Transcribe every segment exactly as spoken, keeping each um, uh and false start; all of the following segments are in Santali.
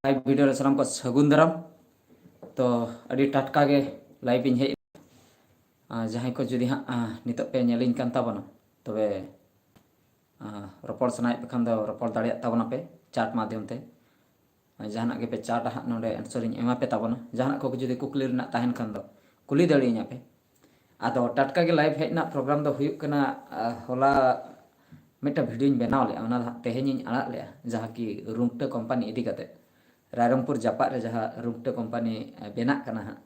ᱞᱟᱭᱤᱵᱷ ᱵᱷᱤᱰᱤᱭᱳ ᱨᱮ ᱥᱟᱱᱟᱢ ᱠᱚ ᱥᱟᱹᱜᱩᱱ ᱫᱟᱨᱟᱢ᱾ ᱛᱚ ᱟᱹᱰᱤ ᱴᱟᱴᱠᱟ ᱜᱮ ᱞᱟᱭᱤᱵᱷ ᱤᱧ ᱦᱮᱡ ᱮᱱᱟ᱾ ᱟᱨ ᱡᱟᱦᱟᱸᱭ ᱠᱚ ᱡᱩᱫᱤ ᱦᱟᱸᱜ ᱟᱸ, ᱱᱤᱛᱚᱜ ᱯᱮ ᱧᱮᱞᱤᱧ ᱠᱟᱱ ᱛᱟᱵᱚᱱᱟ, ᱛᱚᱵᱮ ᱟᱸ, ᱨᱚᱯᱚᱲ ᱥᱟᱱᱟᱭᱮᱫ ᱯᱮ ᱠᱷᱟᱱ ᱫᱚ ᱨᱚᱯᱚᱲ ᱫᱟᱲᱮᱭᱟᱜ ᱛᱟᱵᱚᱱᱟᱯᱮ ᱪᱟᱴ ᱢᱟᱫᱽᱫᱷᱚᱢ ᱛᱮ᱾ ᱡᱟᱦᱟᱱᱟᱜ ᱜᱮᱯᱮ ᱪᱟᱴᱟ ᱦᱟᱸᱜ, ᱱᱚᱰᱮ ᱟᱱᱥᱟᱨ ᱤᱧ ᱮᱢᱟ ᱯᱮ ᱛᱟᱵᱚᱱᱟ᱾ ᱡᱟᱦᱟᱱᱟᱜ ᱠᱚ ᱡᱩᱫᱤ ᱠᱩᱠᱞᱤ ᱨᱮᱱᱟᱜ ᱛᱟᱦᱮᱱ ᱠᱷᱟᱱ ᱫᱚ ᱠᱩᱞᱤ ᱫᱟᱲᱮᱭᱟᱹᱧᱟ ᱯᱮ᱾ ᱟᱫᱚ ᱴᱟᱴᱠᱟ ᱜᱮ ᱞᱟᱭᱤᱵᱷ ᱦᱮᱡ ᱨᱮᱱᱟᱜ ᱯᱨᱳᱜᱨᱟᱢ ᱫᱚ ᱦᱩᱭᱩᱜ ᱠᱟᱱᱟ, ᱟᱸ, ᱦᱚᱞᱟ ᱢᱤᱫᱴᱟᱝ ᱵᱷᱤᱰᱤᱭᱳᱧ ᱵᱮᱱᱟᱣ ᱞᱮᱫᱼᱟ, ᱚᱱᱟ ᱫᱚ ᱦᱟᱸᱜ ᱛᱮᱦᱮᱧᱤᱧ ᱟᱲᱟᱜ ᱞᱮᱫᱼᱟ, ᱡᱟᱦᱟᱸ ᱠᱤ ᱨᱩᱝᱴᱟᱹ ᱠᱳᱢᱯᱟᱱᱤ ᱤᱫᱤ ᱠᱟᱛᱮ, ᱨᱟᱭᱨᱚᱝᱯᱩᱨ ᱡᱟᱯᱟᱜ ᱨᱮ ᱡᱟᱦᱟᱸ ᱨᱩᱝᱴᱟᱹ ᱠᱳᱢᱯᱟᱱᱤ ᱵᱮᱱᱟᱜ ᱠᱟᱱᱟ ᱦᱟᱸᱜ,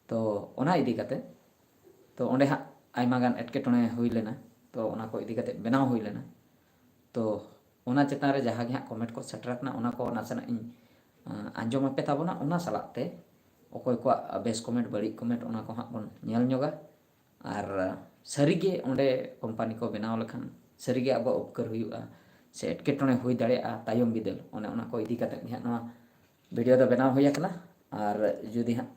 ᱛᱚ ᱚᱱᱟ ᱤᱫᱤ ᱠᱟᱛᱮ, ᱛᱚ ᱚᱸᱰᱮ ᱦᱟᱸᱜ ᱟᱭᱢᱟ ᱜᱟᱱ ᱮᱴᱠᱮᱴᱚᱬᱮ ᱦᱩᱭ ᱞᱮᱱᱟ, ᱛᱚ ᱚᱱᱟ ᱠᱚ ᱤᱫᱤ ᱠᱟᱛᱮ ᱵᱮᱱᱟᱣ ᱦᱩᱭ ᱞᱮᱱᱟ᱾ ᱛᱚ ᱚᱱᱟ ᱪᱮᱛᱟᱱ ᱨᱮ ᱡᱟᱦᱟᱸ ᱜᱮ ᱦᱟᱸᱜ ᱠᱚᱢᱮᱱᱴ ᱠᱚ ᱥᱮᱴᱮᱨ ᱟᱠᱟᱱᱟ, ᱚᱱᱟ ᱠᱚ ᱱᱟᱥᱮᱱᱟᱜ ᱤᱧ ᱟᱸ, ᱟᱸᱡᱚᱢ ᱟᱯᱮ ᱛᱟᱵᱚᱱᱟ᱾ ᱚᱱᱟ ᱥᱟᱞᱟᱜ ᱛᱮ ᱚᱠᱚᱭ ᱠᱚᱣᱟᱜ ᱵᱮᱥ ᱠᱚᱢᱮᱱᱴ, ᱵᱟᱹᱲᱤᱡ ᱠᱚᱢᱮᱱᱴ, ᱚᱱᱟ ᱠᱚ ᱦᱟᱸᱜ ᱵᱚᱱ ᱧᱮᱞ ᱧᱚᱜᱟ᱾ ᱟᱨ ᱥᱟᱹᱨᱤᱜᱮ ᱚᱸᱰᱮ ᱠᱳᱢᱯᱟᱱᱤ ᱠᱚ ᱵᱮᱱᱟᱣ ᱞᱮᱠᱷᱟᱱ ᱥᱟᱹᱨᱤᱜᱮ ᱟᱵᱚᱣᱟᱜ ᱩᱯᱠᱟᱹᱨ ᱦᱩᱭᱩᱜᱼᱟ ᱥᱮ ᱮᱴᱠᱮᱴᱚᱬᱮ ᱦᱩᱭ ᱫᱟᱲᱮᱭᱟᱜᱼᱟ ᱛᱟᱭᱚᱢ ᱵᱤᱫᱟᱹᱞ, ᱚᱱᱮ ᱚᱱᱟ ᱠᱚ ᱤᱫᱤ ᱠᱟᱛᱮ ᱜᱮ ᱦᱟᱸᱜ ᱱᱚᱣᱟ ᱵᱷᱤᱰᱤᱭᱳ ᱫᱚ ᱵᱮᱱᱟᱣ ᱦᱩᱭ ᱟᱠᱟᱱᱟ᱾ ᱟᱨ ᱡᱩᱫᱤ ᱦᱟᱸᱜ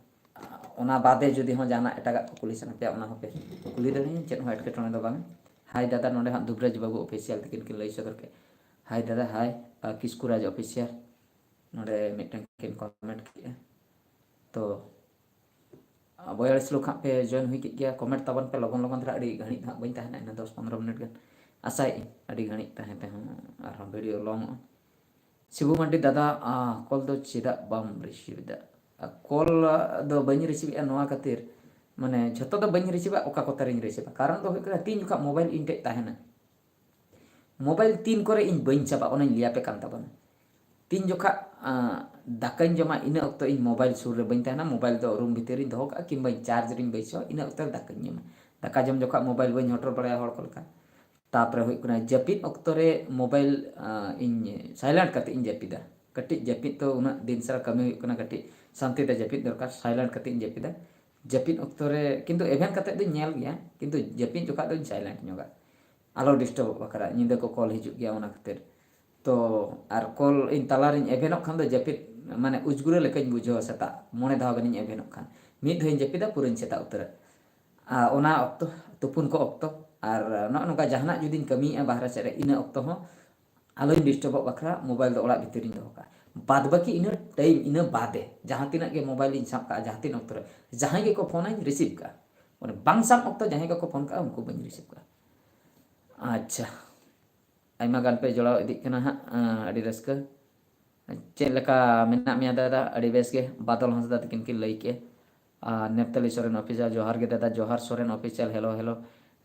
ᱚᱱᱟ ᱵᱟᱫᱮ ᱡᱩᱫᱤ ᱦᱚᱸ ᱡᱟᱦᱟᱱᱟᱜ ᱮᱴᱟᱜᱟᱜ ᱠᱚ ᱠᱩᱞᱤ ᱥᱟᱱᱟ ᱯᱮᱭᱟ, ᱚᱱᱟ ᱦᱚᱸᱯᱮ ᱠᱩᱞᱤ ᱫᱟᱲᱮᱭᱟᱹᱧᱟ, ᱪᱮᱫ ᱦᱚᱸ ᱮᱴᱠᱮᱴᱚᱬᱮ ᱫᱚ ᱵᱟᱝ᱾ ᱦᱟᱭ ᱫᱟᱫᱟ, ᱱᱚᱰᱮ ᱦᱟᱸᱜ ᱫᱩᱵᱨᱟᱡᱽ ᱵᱟᱹᱵᱩ ᱚᱯᱷᱤᱥᱤᱭᱟᱞ ᱛᱟᱹᱠᱤᱱ ᱠᱤᱱ ᱞᱟᱹᱭ ᱥᱚᱫᱚᱨ ᱠᱮᱫ᱾ ᱦᱟᱭ ᱫᱟᱫᱟ, ᱦᱟᱭ, ᱟᱨ ᱠᱤᱥᱠᱩ ᱨᱟᱡᱽ ᱚᱯᱷᱤᱥᱤᱭᱟᱞ ᱱᱚᱰᱮ ᱢᱤᱫᱴᱟᱝ ᱠᱤᱱ ᱠᱚᱢᱮᱱᱴ ᱠᱮᱜᱼᱟ᱾ ᱛᱚ ᱟᱨ ᱵᱚᱭᱦᱟ ᱥᱞᱳᱠ ᱦᱟᱸᱜ ᱯᱮ ᱡᱚᱭᱮᱱ ᱦᱩᱭ ᱠᱮᱫ ᱜᱮᱭᱟ, ᱠᱚᱢᱮᱱᱴ ᱛᱟᱵᱚᱱ ᱯᱮ ᱞᱚᱜᱚᱱ ᱞᱚᱜᱚᱱ ᱫᱷᱟᱨᱟ, ᱟᱹᱰᱤ ᱜᱷᱟᱹᱲᱤᱡ ᱫᱚ ᱦᱟᱸᱜ ᱵᱟᱹᱧ ᱛᱟᱦᱮᱱᱟ, ᱤᱱᱟᱹ ᱫᱚᱥ ᱯᱚᱱᱨᱚ ᱢᱤᱱᱤᱴ ᱜᱟᱱ᱾ ᱟᱥᱟᱭᱮᱫ ᱟᱹᱧ ᱟᱹᱰᱤ ᱜᱷᱟᱹᱲᱤᱡ ᱛᱟᱦᱮᱸ ᱛᱮᱦᱚᱸ ᱟᱨᱦᱚᱸ ᱵᱷᱤᱰᱤᱭᱳ ᱞᱚᱝᱚᱜᱼᱟ᱾ ᱥᱤᱵᱩ ᱢᱟᱱᱰᱤ ᱫᱟᱫᱟ, ᱟᱸ, ᱠᱚᱞ ᱫᱚ ᱪᱮᱫᱟᱜ ᱵᱟᱢ ᱨᱤᱥᱤᱵᱷ ᱮᱫᱟ? ᱟᱨ ᱠᱚᱞ ᱫᱚ ᱵᱟᱹᱧ ᱨᱤᱥᱤᱵᱷ ᱮᱫᱼᱟ ᱱᱚᱣᱟ ᱠᱷᱟᱹᱛᱤᱨ, ᱢᱟᱱᱮ ᱡᱷᱚᱛᱚ ᱫᱚ ᱵᱟᱹᱧ ᱨᱤᱥᱤᱵᱷᱟ, ᱚᱠᱟ ᱠᱚᱛᱮ ᱨᱤᱧ ᱨᱤᱥᱤᱵᱷᱟ᱾ ᱠᱟᱨᱚᱱ ᱫᱚ ᱦᱩᱭᱩᱜ ᱠᱟᱱᱟ ᱛᱤᱱ ᱡᱚᱠᱷᱟᱜ ᱢᱳᱵᱟᱭᱤᱞ ᱤᱧ ᱴᱷᱮᱡ ᱛᱟᱦᱮᱱᱟ, ᱢᱳᱵᱟᱭᱤᱞ ᱛᱤᱱ ᱠᱚᱨᱮ ᱤᱧ ᱵᱟᱹᱧ ᱪᱟᱵᱟ, ᱚᱱᱟᱧ ᱞᱟᱹᱭᱟᱯᱮ ᱠᱟᱱ ᱛᱟᱵᱚᱱᱟ᱾ ᱛᱤᱱ ᱡᱚᱠᱷᱟᱜ, ᱟᱸ, ᱫᱟᱠᱟᱧ ᱡᱚᱢᱟ, ᱤᱱᱟᱹ ᱚᱠᱛᱚ ᱤᱧ ᱢᱳᱵᱟᱭᱤᱞ ᱥᱩᱨ ᱨᱮ ᱵᱟᱹᱧ ᱛᱟᱦᱮᱱᱟ, ᱢᱳᱵᱟᱭᱤᱞ ᱫᱚ ᱨᱩᱢ ᱵᱷᱤᱛᱤᱨ ᱨᱤᱧ ᱫᱚᱦᱚ ᱠᱟᱜᱼᱟ, ᱠᱤᱝᱵᱟᱧ ᱪᱟᱨᱡᱽ ᱨᱤᱧ ᱵᱟᱹᱭᱥᱟᱹᱣᱟ, ᱤᱱᱟᱹ ᱚᱠᱛᱚ ᱨᱮ ᱫᱟᱠᱟᱧ ᱡᱚᱢᱟ᱾ ᱫᱟᱠᱟ ᱡᱚᱢ ᱡᱚᱠᱷᱟᱜ ᱢᱳᱵᱟᱭᱤᱞ ᱵᱟᱹᱧ ᱦᱚᱴᱚᱨ ᱵᱟᱲᱟᱭᱟ ᱦᱚᱲ ᱠᱚ ᱞᱮᱠᱟ᱾ ᱛᱟᱯᱚᱨᱮ ᱦᱩᱭᱩᱜ ᱠᱟᱱᱟ ᱡᱟᱹᱯᱤᱫ ᱚᱠᱛᱚ ᱨᱮ ᱢᱳᱵᱟᱭᱤᱞ, ᱟᱸ, ᱤᱧ ᱥᱟᱭᱞᱮᱱᱴ ᱠᱟᱛᱮ ᱤᱧ ᱡᱟᱹᱯᱤᱫᱟ᱾ ᱠᱟᱹᱴᱤᱡ ᱡᱟᱹᱯᱤᱫ ᱛᱚ ᱩᱱᱟᱹᱜ ᱫᱤᱱ ᱥᱟᱨᱟ ᱠᱟᱹᱢᱤ ᱦᱩᱭᱩᱜ ᱠᱟᱱᱟ, ᱠᱟᱹᱴᱤᱡ ᱥᱟᱱᱛᱤ ᱛᱮ ᱡᱟᱹᱯᱤᱫ ᱫᱚᱨᱠᱟᱨ, ᱥᱟᱭᱞᱮᱱᱴ ᱠᱟᱛᱮ ᱤᱧ ᱡᱟᱹᱯᱤᱫᱟ᱾ ᱡᱟᱹᱯᱤᱫ ᱚᱠᱛᱚ ᱨᱮ ᱠᱤᱱᱛᱩ ᱮᱵᱷᱮᱱ ᱠᱟᱛᱮ ᱫᱚᱧ ᱧᱮᱞ ᱜᱮᱭᱟ, ᱠᱤᱱᱛᱩ ᱡᱟᱹᱯᱤᱫ ᱡᱚᱠᱷᱟᱜ ᱫᱚᱧ ᱥᱟᱭᱞᱮᱱᱴ ᱧᱚᱜᱟ, ᱟᱞᱚ ᱰᱤᱥᱴᱟᱵᱚᱜ ᱵᱟᱠᱷᱨᱟ, ᱧᱤᱫᱟᱹ ᱠᱚ ᱠᱚᱞ ᱦᱤᱡᱩᱜ ᱜᱮᱭᱟ ᱚᱱᱟ ᱠᱷᱟᱹᱛᱤᱨ᱾ ᱛᱚ ᱟᱨ ᱠᱚᱞ ᱤᱧ ᱛᱟᱞᱟᱨᱤᱧ ᱮᱵᱷᱮᱱᱚᱜ ᱠᱷᱟᱱ ᱫᱚ ᱡᱟᱹᱯᱤᱫ ᱢᱟᱱᱮ ᱩᱡᱽᱜᱩᱨᱟᱹ ᱞᱮᱠᱟᱧ ᱵᱩᱡᱷᱟᱹᱣᱟ᱾ ᱥᱮᱛᱟᱜ ᱢᱚᱬᱮ ᱫᱷᱟᱣ ᱜᱟᱱᱤᱧ ᱮᱵᱷᱮᱱᱚᱜ ᱠᱷᱟᱱ, ᱢᱤᱫ ᱫᱷᱟᱣᱤᱧ ᱡᱟᱹᱯᱤᱫᱟ, ᱯᱩᱨᱟᱹᱧ ᱥᱮᱛᱟᱜ ᱩᱛᱟᱹᱨᱟ᱾ ᱟᱨ ᱚᱱᱟ ᱚᱠᱛᱚ, ᱛᱩᱯᱩᱱ ᱠᱚ ᱚᱠᱛᱚ, ᱟᱨ ᱱᱚᱜᱼᱚ ᱱᱚᱝᱠᱟ ᱡᱟᱦᱟᱱᱟᱜ ᱡᱩᱫᱤᱧ ᱠᱟᱹᱢᱤᱭᱮᱫᱼᱟ ᱵᱟᱦᱨᱮ ᱥᱮᱫ ᱨᱮ, ᱤᱱᱟᱹ ᱚᱠᱛᱚ ᱦᱚᱸ ᱟᱞᱚᱧ ᱰᱤᱥᱴᱟᱵᱚᱜ ᱵᱟᱠᱷᱨᱟ ᱢᱳᱵᱟᱭᱤᱞ ᱫᱚ ᱚᱲᱟᱜ ᱵᱷᱤᱛᱤᱨ ᱨᱤᱧ ᱫᱚᱦᱚ ᱠᱟᱜᱼᱟ᱾ ᱵᱟᱫ ᱵᱟᱹᱠᱤ ᱤᱱᱟᱹ ᱴᱟᱭᱤᱢ, ᱤᱱᱟᱹ ᱵᱟᱫᱮ ᱡᱟᱦᱟᱸ ᱛᱤᱱᱟᱹᱜ ᱜᱮ ᱢᱳᱵᱟᱭᱤᱞ ᱤᱧ ᱥᱟᱵ ᱠᱟᱜᱼᱟ, ᱡᱟᱦᱟᱸ ᱛᱤᱱ ᱚᱠᱛᱚ ᱨᱮ ᱡᱟᱦᱟᱸᱭ ᱜᱮᱠᱚ ᱯᱷᱳᱱᱟᱹᱧ, ᱨᱤᱥᱤᱵᱷ ᱠᱟᱜᱼᱟ᱾ ᱢᱟᱱᱮ ᱵᱟᱝ ᱥᱟᱵ ᱚᱠᱛᱚ ᱡᱟᱦᱟᱸᱭ ᱜᱮᱠᱚ ᱯᱷᱳᱱ ᱠᱟᱜᱼᱟ, ᱩᱱᱠᱩ ᱵᱟᱹᱧ ᱨᱤᱥᱤᱵᱷ ᱠᱟᱜᱼᱟ᱾ ᱟᱪᱪᱷᱟ, ᱟᱭᱢᱟ ᱜᱟᱱ ᱯᱮ ᱡᱚᱲᱟᱣ ᱤᱫᱤᱜ ᱠᱟᱱᱟ ᱦᱟᱸᱜ, ᱟᱸ, ᱟᱹᱰᱤ ᱨᱟᱹᱥᱠᱟᱹ᱾ ᱪᱮᱫ ᱞᱮᱠᱟ ᱢᱮᱱᱟᱜ ᱢᱮᱭᱟ ᱫᱟᱫᱟ? ᱟᱹᱰᱤ ᱵᱮᱥ ᱜᱮ, ᱵᱟᱫᱚᱞ ᱦᱟᱸᱥᱫᱟ ᱛᱟᱹᱠᱤᱱ ᱠᱤᱱ ᱞᱟᱹᱭ ᱠᱮᱜᱼᱟ᱾ ᱟᱨ ᱱᱮᱯᱛᱟᱞᱤ ᱥᱚᱨᱮᱱ ᱚᱯᱷᱤᱥᱤᱭᱟᱞ ᱡᱚᱦᱟᱨ ᱜᱮ ᱫᱟᱫᱟ, ᱡᱚᱦᱟᱨ ᱥᱚᱨᱮᱱ ᱚᱯᱷᱤᱥᱤᱭᱟᱞ, ᱦᱮᱞᱳ ᱦᱮᱞᱳ᱾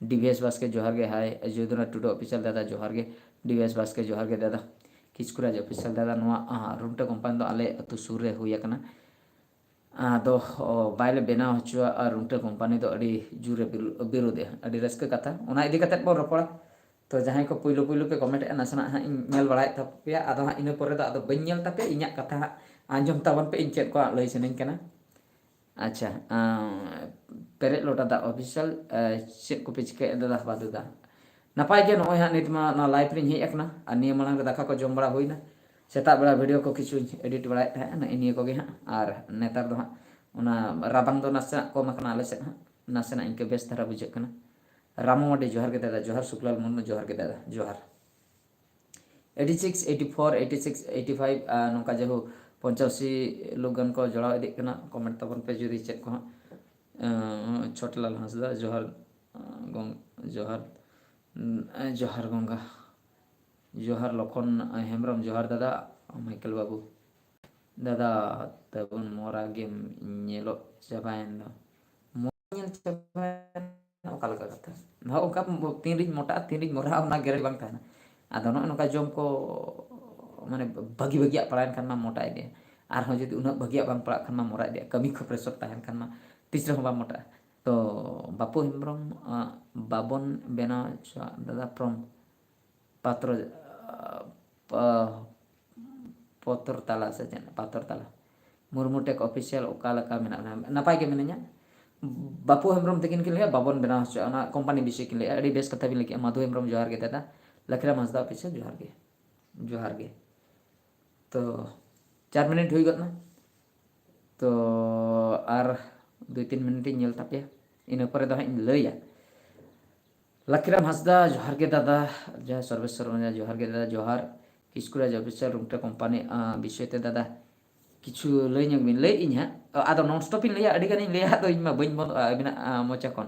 ᱰᱤ ᱵᱷᱤ ᱮᱥ ᱵᱟᱥᱠᱮ ᱡᱚᱦᱟᱨ ᱜᱮ, ᱦᱟᱭ᱾ ᱡᱚᱫᱩᱱᱟ ᱴᱩᱰᱩ ᱚᱯᱷᱤᱥᱤᱭᱟᱞ ᱫᱟᱫᱟ ᱡᱚᱦᱟᱨ ᱜᱮ, ᱰᱤ ᱵᱷᱤ ᱮᱥ ᱵᱟᱥᱠᱮ ᱡᱚᱦᱟᱨ ᱜᱮ ᱫᱟᱫᱟ᱾ ᱠᱤᱥᱠᱩᱨᱟᱡᱽ ᱚᱯᱷᱤᱥᱤᱭᱟᱞ ᱫᱟᱫᱟ, ᱱᱚᱣᱟ, ᱟᱸ, ᱨᱩᱱᱴᱟᱹ ᱠᱳᱢᱯᱟᱱᱤ ᱫᱚ ᱟᱞᱮ ᱟᱹᱛᱩ ᱥᱩᱨ ᱨᱮ ᱦᱩᱭ ᱟᱠᱟᱱᱟ᱾ ᱟᱫᱚ, ᱚ, ᱵᱟᱭᱞᱮ ᱵᱮᱱᱟᱣ ᱦᱚᱪᱚᱣᱟᱜᱼᱟ, ᱨᱩᱱᱴᱟᱹ ᱠᱳᱢᱯᱟᱱᱤ ᱫᱚ ᱟᱹᱰᱤ ᱡᱳᱨᱮ ᱵᱤᱨᱩ-, ᱵᱤᱨᱳᱫᱮᱜᱼᱟ᱾ ᱟᱹᱰᱤ ᱨᱟᱹᱥᱠᱟᱹ ᱠᱟᱛᱷᱟ, ᱚᱱᱟ ᱤᱫᱤ ᱠᱟᱛᱮᱫ ᱵᱚᱱ ᱨᱚᱯᱚᱲᱟ᱾ ᱛᱚ ᱡᱟᱦᱟᱸᱭ ᱠᱚ ᱯᱩᱭᱞᱩ ᱯᱩᱭᱞᱩ ᱯᱮ ᱠᱚᱢᱮᱱᱴ ᱮᱫᱼᱟ, ᱱᱟᱥᱮᱱᱟᱜ ᱦᱟᱸᱜ ᱤᱧ ᱧᱮᱞ ᱵᱟᱲᱟᱭᱮᱫ ᱛᱟᱯᱮᱭᱟ, ᱟᱫᱚ ᱦᱟᱸᱜ ᱤᱱᱟᱹ ᱯᱚᱨᱮ ᱫᱚ ᱟᱫᱚ ᱵᱟᱹᱧ ᱧᱮᱞ ᱛᱟᱯᱮᱭᱟ, ᱤᱧᱟᱹᱜ ᱠᱟᱛᱷᱟ ᱦᱟᱸᱜ ᱟᱸᱡᱚᱢ ᱛᱟᱵᱚᱱ ᱯᱮ, ᱤᱧ ᱪᱮᱫ ᱠᱚ ᱦᱟᱸᱜ ᱞᱟᱹᱭ ᱥᱟᱱᱟᱧ ᱠᱟᱱᱟ᱾ ᱟᱪᱪᱷᱟ, ᱟᱸ, ᱯᱮᱨᱮᱡ ᱞᱚᱴᱟ ᱫᱟᱜ ᱚᱯᱷᱤᱥᱤᱭᱟᱞ, ᱟᱸ, ᱪᱮᱫ ᱠᱚᱯᱮ ᱪᱤᱠᱟᱹᱭᱮᱫ ᱫᱟᱫᱟ ᱵᱟᱫᱩ ᱫᱟ? ᱱᱟᱯᱟᱭ ᱜᱮ, ᱱᱚᱜᱼᱚᱭ ᱦᱟᱸᱜ ᱱᱤᱛ ᱢᱟ ᱱᱚᱣᱟ ᱞᱟᱭᱤᱵᱷ ᱨᱤᱧ ᱦᱮᱡ ᱟᱠᱟᱱᱟ, ᱟᱨ ᱱᱤᱭᱟᱹ ᱢᱟᱲᱟᱝ ᱨᱮ ᱫᱟᱠᱟ ᱠᱚ ᱡᱚᱢ ᱵᱟᱲᱟ ᱦᱩᱭᱱᱟ, ᱥᱮᱛᱟᱜ ᱵᱮᱲᱟ ᱵᱷᱤᱰᱤᱭᱳ ᱠᱚ ᱠᱤᱪᱷᱩᱧ ᱮᱰᱤᱴ ᱵᱟᱲᱟᱭᱮᱫ ᱛᱟᱦᱮᱸᱫ, ᱱᱮᱜᱼᱮ ᱱᱤᱭᱟᱹ ᱠᱚᱜᱮ ᱦᱟᱸᱜ᱾ ᱟᱨ ᱱᱮᱛᱟᱨ ᱫᱚ ᱦᱟᱸᱜ ᱚᱱᱟ ᱨᱟᱵᱟᱝ ᱫᱚ ᱱᱟᱥᱮᱱᱟᱜ ᱠᱚᱢ ᱟᱠᱟᱱᱟ ᱟᱞᱮ ᱥᱮᱫ ᱦᱟᱸᱜ, ᱱᱟᱥᱮᱱᱟᱜ ᱤᱱᱠᱟᱹ ᱵᱮᱥ ᱫᱷᱟᱨᱟ ᱵᱩᱡᱷᱟᱹᱜ ᱠᱟᱱᱟ᱾ ᱨᱟᱢᱩ ᱢᱟᱨᱰᱤ ᱡᱚᱦᱟᱨ ᱜᱮ ᱫᱟᱫᱟ, ᱡᱚᱦᱟᱨ᱾ ᱥᱩᱠᱞᱟᱞ ᱢᱩᱨᱢᱩ ᱡᱚᱦᱟᱨ ᱜᱮ ᱫᱟᱫᱟ, ᱡᱚᱦᱟᱨ᱾ Eighty six, eighty four, eighty six, eighty five, ᱟᱨ ᱱᱚᱝᱠᱟ ᱡᱟᱭᱦᱳᱠ ᱯᱚᱧᱪᱟᱥᱤ ᱞᱳᱠ ᱜᱟᱱ ᱠᱚ ᱡᱚᱲᱟᱣ ᱤᱫᱤᱜ ᱠᱟᱱᱟ᱾ ᱠᱚᱢᱮᱱᱴ ᱛᱟᱵᱚᱱ ᱯᱮ ᱡᱩᱫᱤ ᱪᱮᱫ ᱠᱚ ᱦᱟᱸᱜ᱾ ᱟᱸ, ᱪᱷᱳᱴᱞᱟᱞ ᱦᱟᱸᱥᱫᱟ, ᱡᱚᱦᱟᱨ, ᱟᱸ, ᱜᱚᱝ-, ᱡᱚᱦᱟᱨ, ᱩᱸ, ᱡᱚᱦᱟᱨ ᱜᱚᱝᱜᱟ, ᱡᱚᱦᱟᱨ ᱞᱚᱠᱷᱚᱱ ᱦᱮᱢᱵᱨᱚᱢ, ᱡᱚᱦᱟᱨ ᱫᱟᱫᱟ ᱢᱟᱭᱠᱮᱞ ᱵᱟᱹᱵᱩ᱾ ᱫᱟᱫᱟ ᱛᱟᱵᱚᱱ ᱢᱚᱨᱟ ᱜᱮᱢ ᱧᱮᱞᱚᱜ ᱪᱟᱵᱟᱭᱮᱱ ᱫᱚ᱾ ᱢᱚᱨᱟ ᱧᱮᱞ ᱪᱟᱵᱟᱭᱮᱱ, ᱚᱠᱟ ᱞᱮᱠᱟ ᱠᱟᱛᱷᱟ? ᱱᱚᱣᱟ ᱚᱱᱠᱟ ᱛᱤᱱᱨᱤᱧ ᱢᱚᱴᱟᱜᱼᱟ, ᱛᱤᱱᱨᱤᱧ ᱢᱚᱨᱟᱜᱼᱟ, ᱚᱱᱟ ᱜᱮᱨᱮᱱᱴᱤ ᱵᱟᱝ ᱛᱟᱦᱮᱱᱟ᱾ ᱟᱫᱚ ᱱᱚᱜᱼᱚ ᱱᱚᱝᱠᱟ ᱡᱚᱢ ᱠᱚ, ᱢᱟᱱᱮ, ᱵᱷᱟᱹᱜᱤ ᱵᱷᱟᱹᱜᱤᱭᱟᱜ ᱯᱟᱲᱟᱣᱮᱱ ᱠᱷᱟᱱ ᱢᱟ ᱢᱚᱴᱟ ᱤᱫᱤᱜᱼᱟ, ᱟᱨᱦᱚᱸ ᱡᱩᱫᱤ ᱩᱱᱟᱹᱜ ᱵᱷᱟᱹᱜᱤᱭᱟᱜ ᱵᱟᱝ ᱯᱟᱲᱟᱜ ᱠᱷᱟᱱ ᱢᱟ ᱢᱚᱨᱟ ᱤᱫᱤᱜᱼᱟ, ᱠᱟᱹᱢᱤ ᱠᱚ ᱯᱨᱮᱥᱚᱨ ᱛᱟᱦᱮᱱ ᱠᱷᱟᱱ ᱢᱟ ᱛᱤᱥ ᱨᱮᱦᱚᱸ ᱵᱟᱢ ᱢᱚᱴᱟᱜᱼᱟ᱾ ᱛᱚ ᱵᱟᱹᱯᱩ ᱦᱮᱢᱵᱨᱚᱢ, ᱟᱸ, ᱵᱟᱵᱚᱱ ᱵᱮᱱᱟᱣ ᱦᱚᱪᱚᱣᱟᱜ ᱫᱟᱫᱟ ᱯᱨᱚᱢ ᱯᱟᱛᱨᱚ, ᱟᱸ, ᱯᱟ-, ᱯᱚᱛᱚᱨ ᱛᱟᱞᱟ ᱥᱮ ᱪᱮᱫ? ᱯᱟᱛᱚᱨ ᱛᱟᱞᱟ᱾ ᱢᱩᱨᱢᱩ ᱴᱮᱠ ᱚᱯᱷᱤᱥᱤᱭᱟᱞ ᱚᱠᱟ ᱞᱮᱠᱟ ᱢᱮᱱᱟᱜ ᱵᱮᱱᱟ? ᱱᱟᱯᱟᱭ ᱜᱮ ᱢᱤᱱᱟᱹᱧᱟ᱾ ᱵᱟᱹᱯᱩ ᱦᱮᱢᱵᱨᱚᱢ ᱛᱟᱹᱠᱤᱱ ᱠᱤᱱ ᱞᱟᱹᱭᱟ ᱵᱟᱵᱚᱱ ᱵᱮᱱᱟᱣ ᱦᱚᱪᱚᱣᱟᱜᱼᱟ, ᱚᱱᱟ ᱠᱳᱢᱯᱟᱱᱤ ᱵᱤᱥᱚᱭ ᱠᱤᱱ ᱞᱟᱹᱭᱟ᱾ ᱟᱹᱰᱤ ᱵᱮᱥ ᱠᱟᱛᱷᱟ ᱵᱤᱱ ᱞᱟᱹᱭ ᱠᱮᱜᱼᱟ᱾ ᱢᱟᱫᱷᱩ ᱦᱮᱢᱵᱨᱚᱢ ᱡᱚᱦᱟᱨ ᱜᱮ ᱫᱟᱫᱟ, ᱞᱟᱠᱷᱤᱨᱟᱢ ᱦᱟᱸᱥᱫᱟ ᱚᱯᱷᱤᱥᱤᱭᱟᱞ ᱡᱚᱦᱟᱨ ᱜᱮ, ᱡᱚᱦᱟᱨ ᱜᱮ᱾ ᱛᱚ ᱪᱟᱨ ᱢᱤᱱᱤᱴ ᱦᱩᱭ ᱜᱚᱫ ᱱᱟ, ᱛᱚ ᱟᱨ ᱫᱩᱭ ᱛᱤᱱ ᱢᱤᱱᱤᱴ ᱤᱧ ᱧᱮᱞ ᱛᱟᱯᱮᱭᱟ, ᱤᱱᱟᱹ ᱯᱚᱨᱮ ᱫᱚ ᱦᱟᱸᱜ ᱤᱧ ᱞᱟᱹᱭᱟ᱾ ᱞᱟᱠᱤᱨᱟᱢ ᱦᱟᱸᱥᱫᱟ, ᱡᱚᱦᱟᱨ ᱜᱮ ᱫᱟᱫᱟ᱾ ᱡᱚᱦᱟᱨ ᱥᱚᱨᱵᱮᱥᱥᱚᱨ ᱢᱟᱱᱡᱟ, ᱡᱚᱦᱟᱨ ᱜᱮ ᱫᱟᱫᱟ, ᱡᱚᱦᱟᱨ᱾ ᱠᱤᱥᱠᱩᱨᱟᱡᱽ ᱚᱯᱷᱤᱥᱤᱭᱟᱞ ᱨᱩᱝᱴᱟᱹ ᱠᱳᱢᱯᱟᱱᱤ ᱵᱤᱥᱚᱭ ᱛᱮ ᱫᱟᱫᱟ ᱠᱤᱪᱷᱩ ᱞᱟᱹᱭ ᱧᱚᱜ ᱵᱤᱱ᱾ ᱞᱟᱹᱭᱮᱫ ᱤᱧ ᱦᱟᱸᱜ, ᱟᱫᱚ ᱱᱚᱱ ᱥᱴᱚᱯ ᱤᱧ ᱞᱟᱹᱭᱟ, ᱟᱹᱰᱤ ᱜᱟᱱᱤᱧ ᱞᱟᱹᱭᱟ, ᱟᱫᱚ ᱤᱧ ᱢᱟ ᱵᱟᱹᱧ ᱵᱚᱱᱫᱚᱜᱼᱟ ᱟᱹᱵᱤᱱᱟᱜ ᱢᱚᱪᱟ ᱠᱷᱚᱱ᱾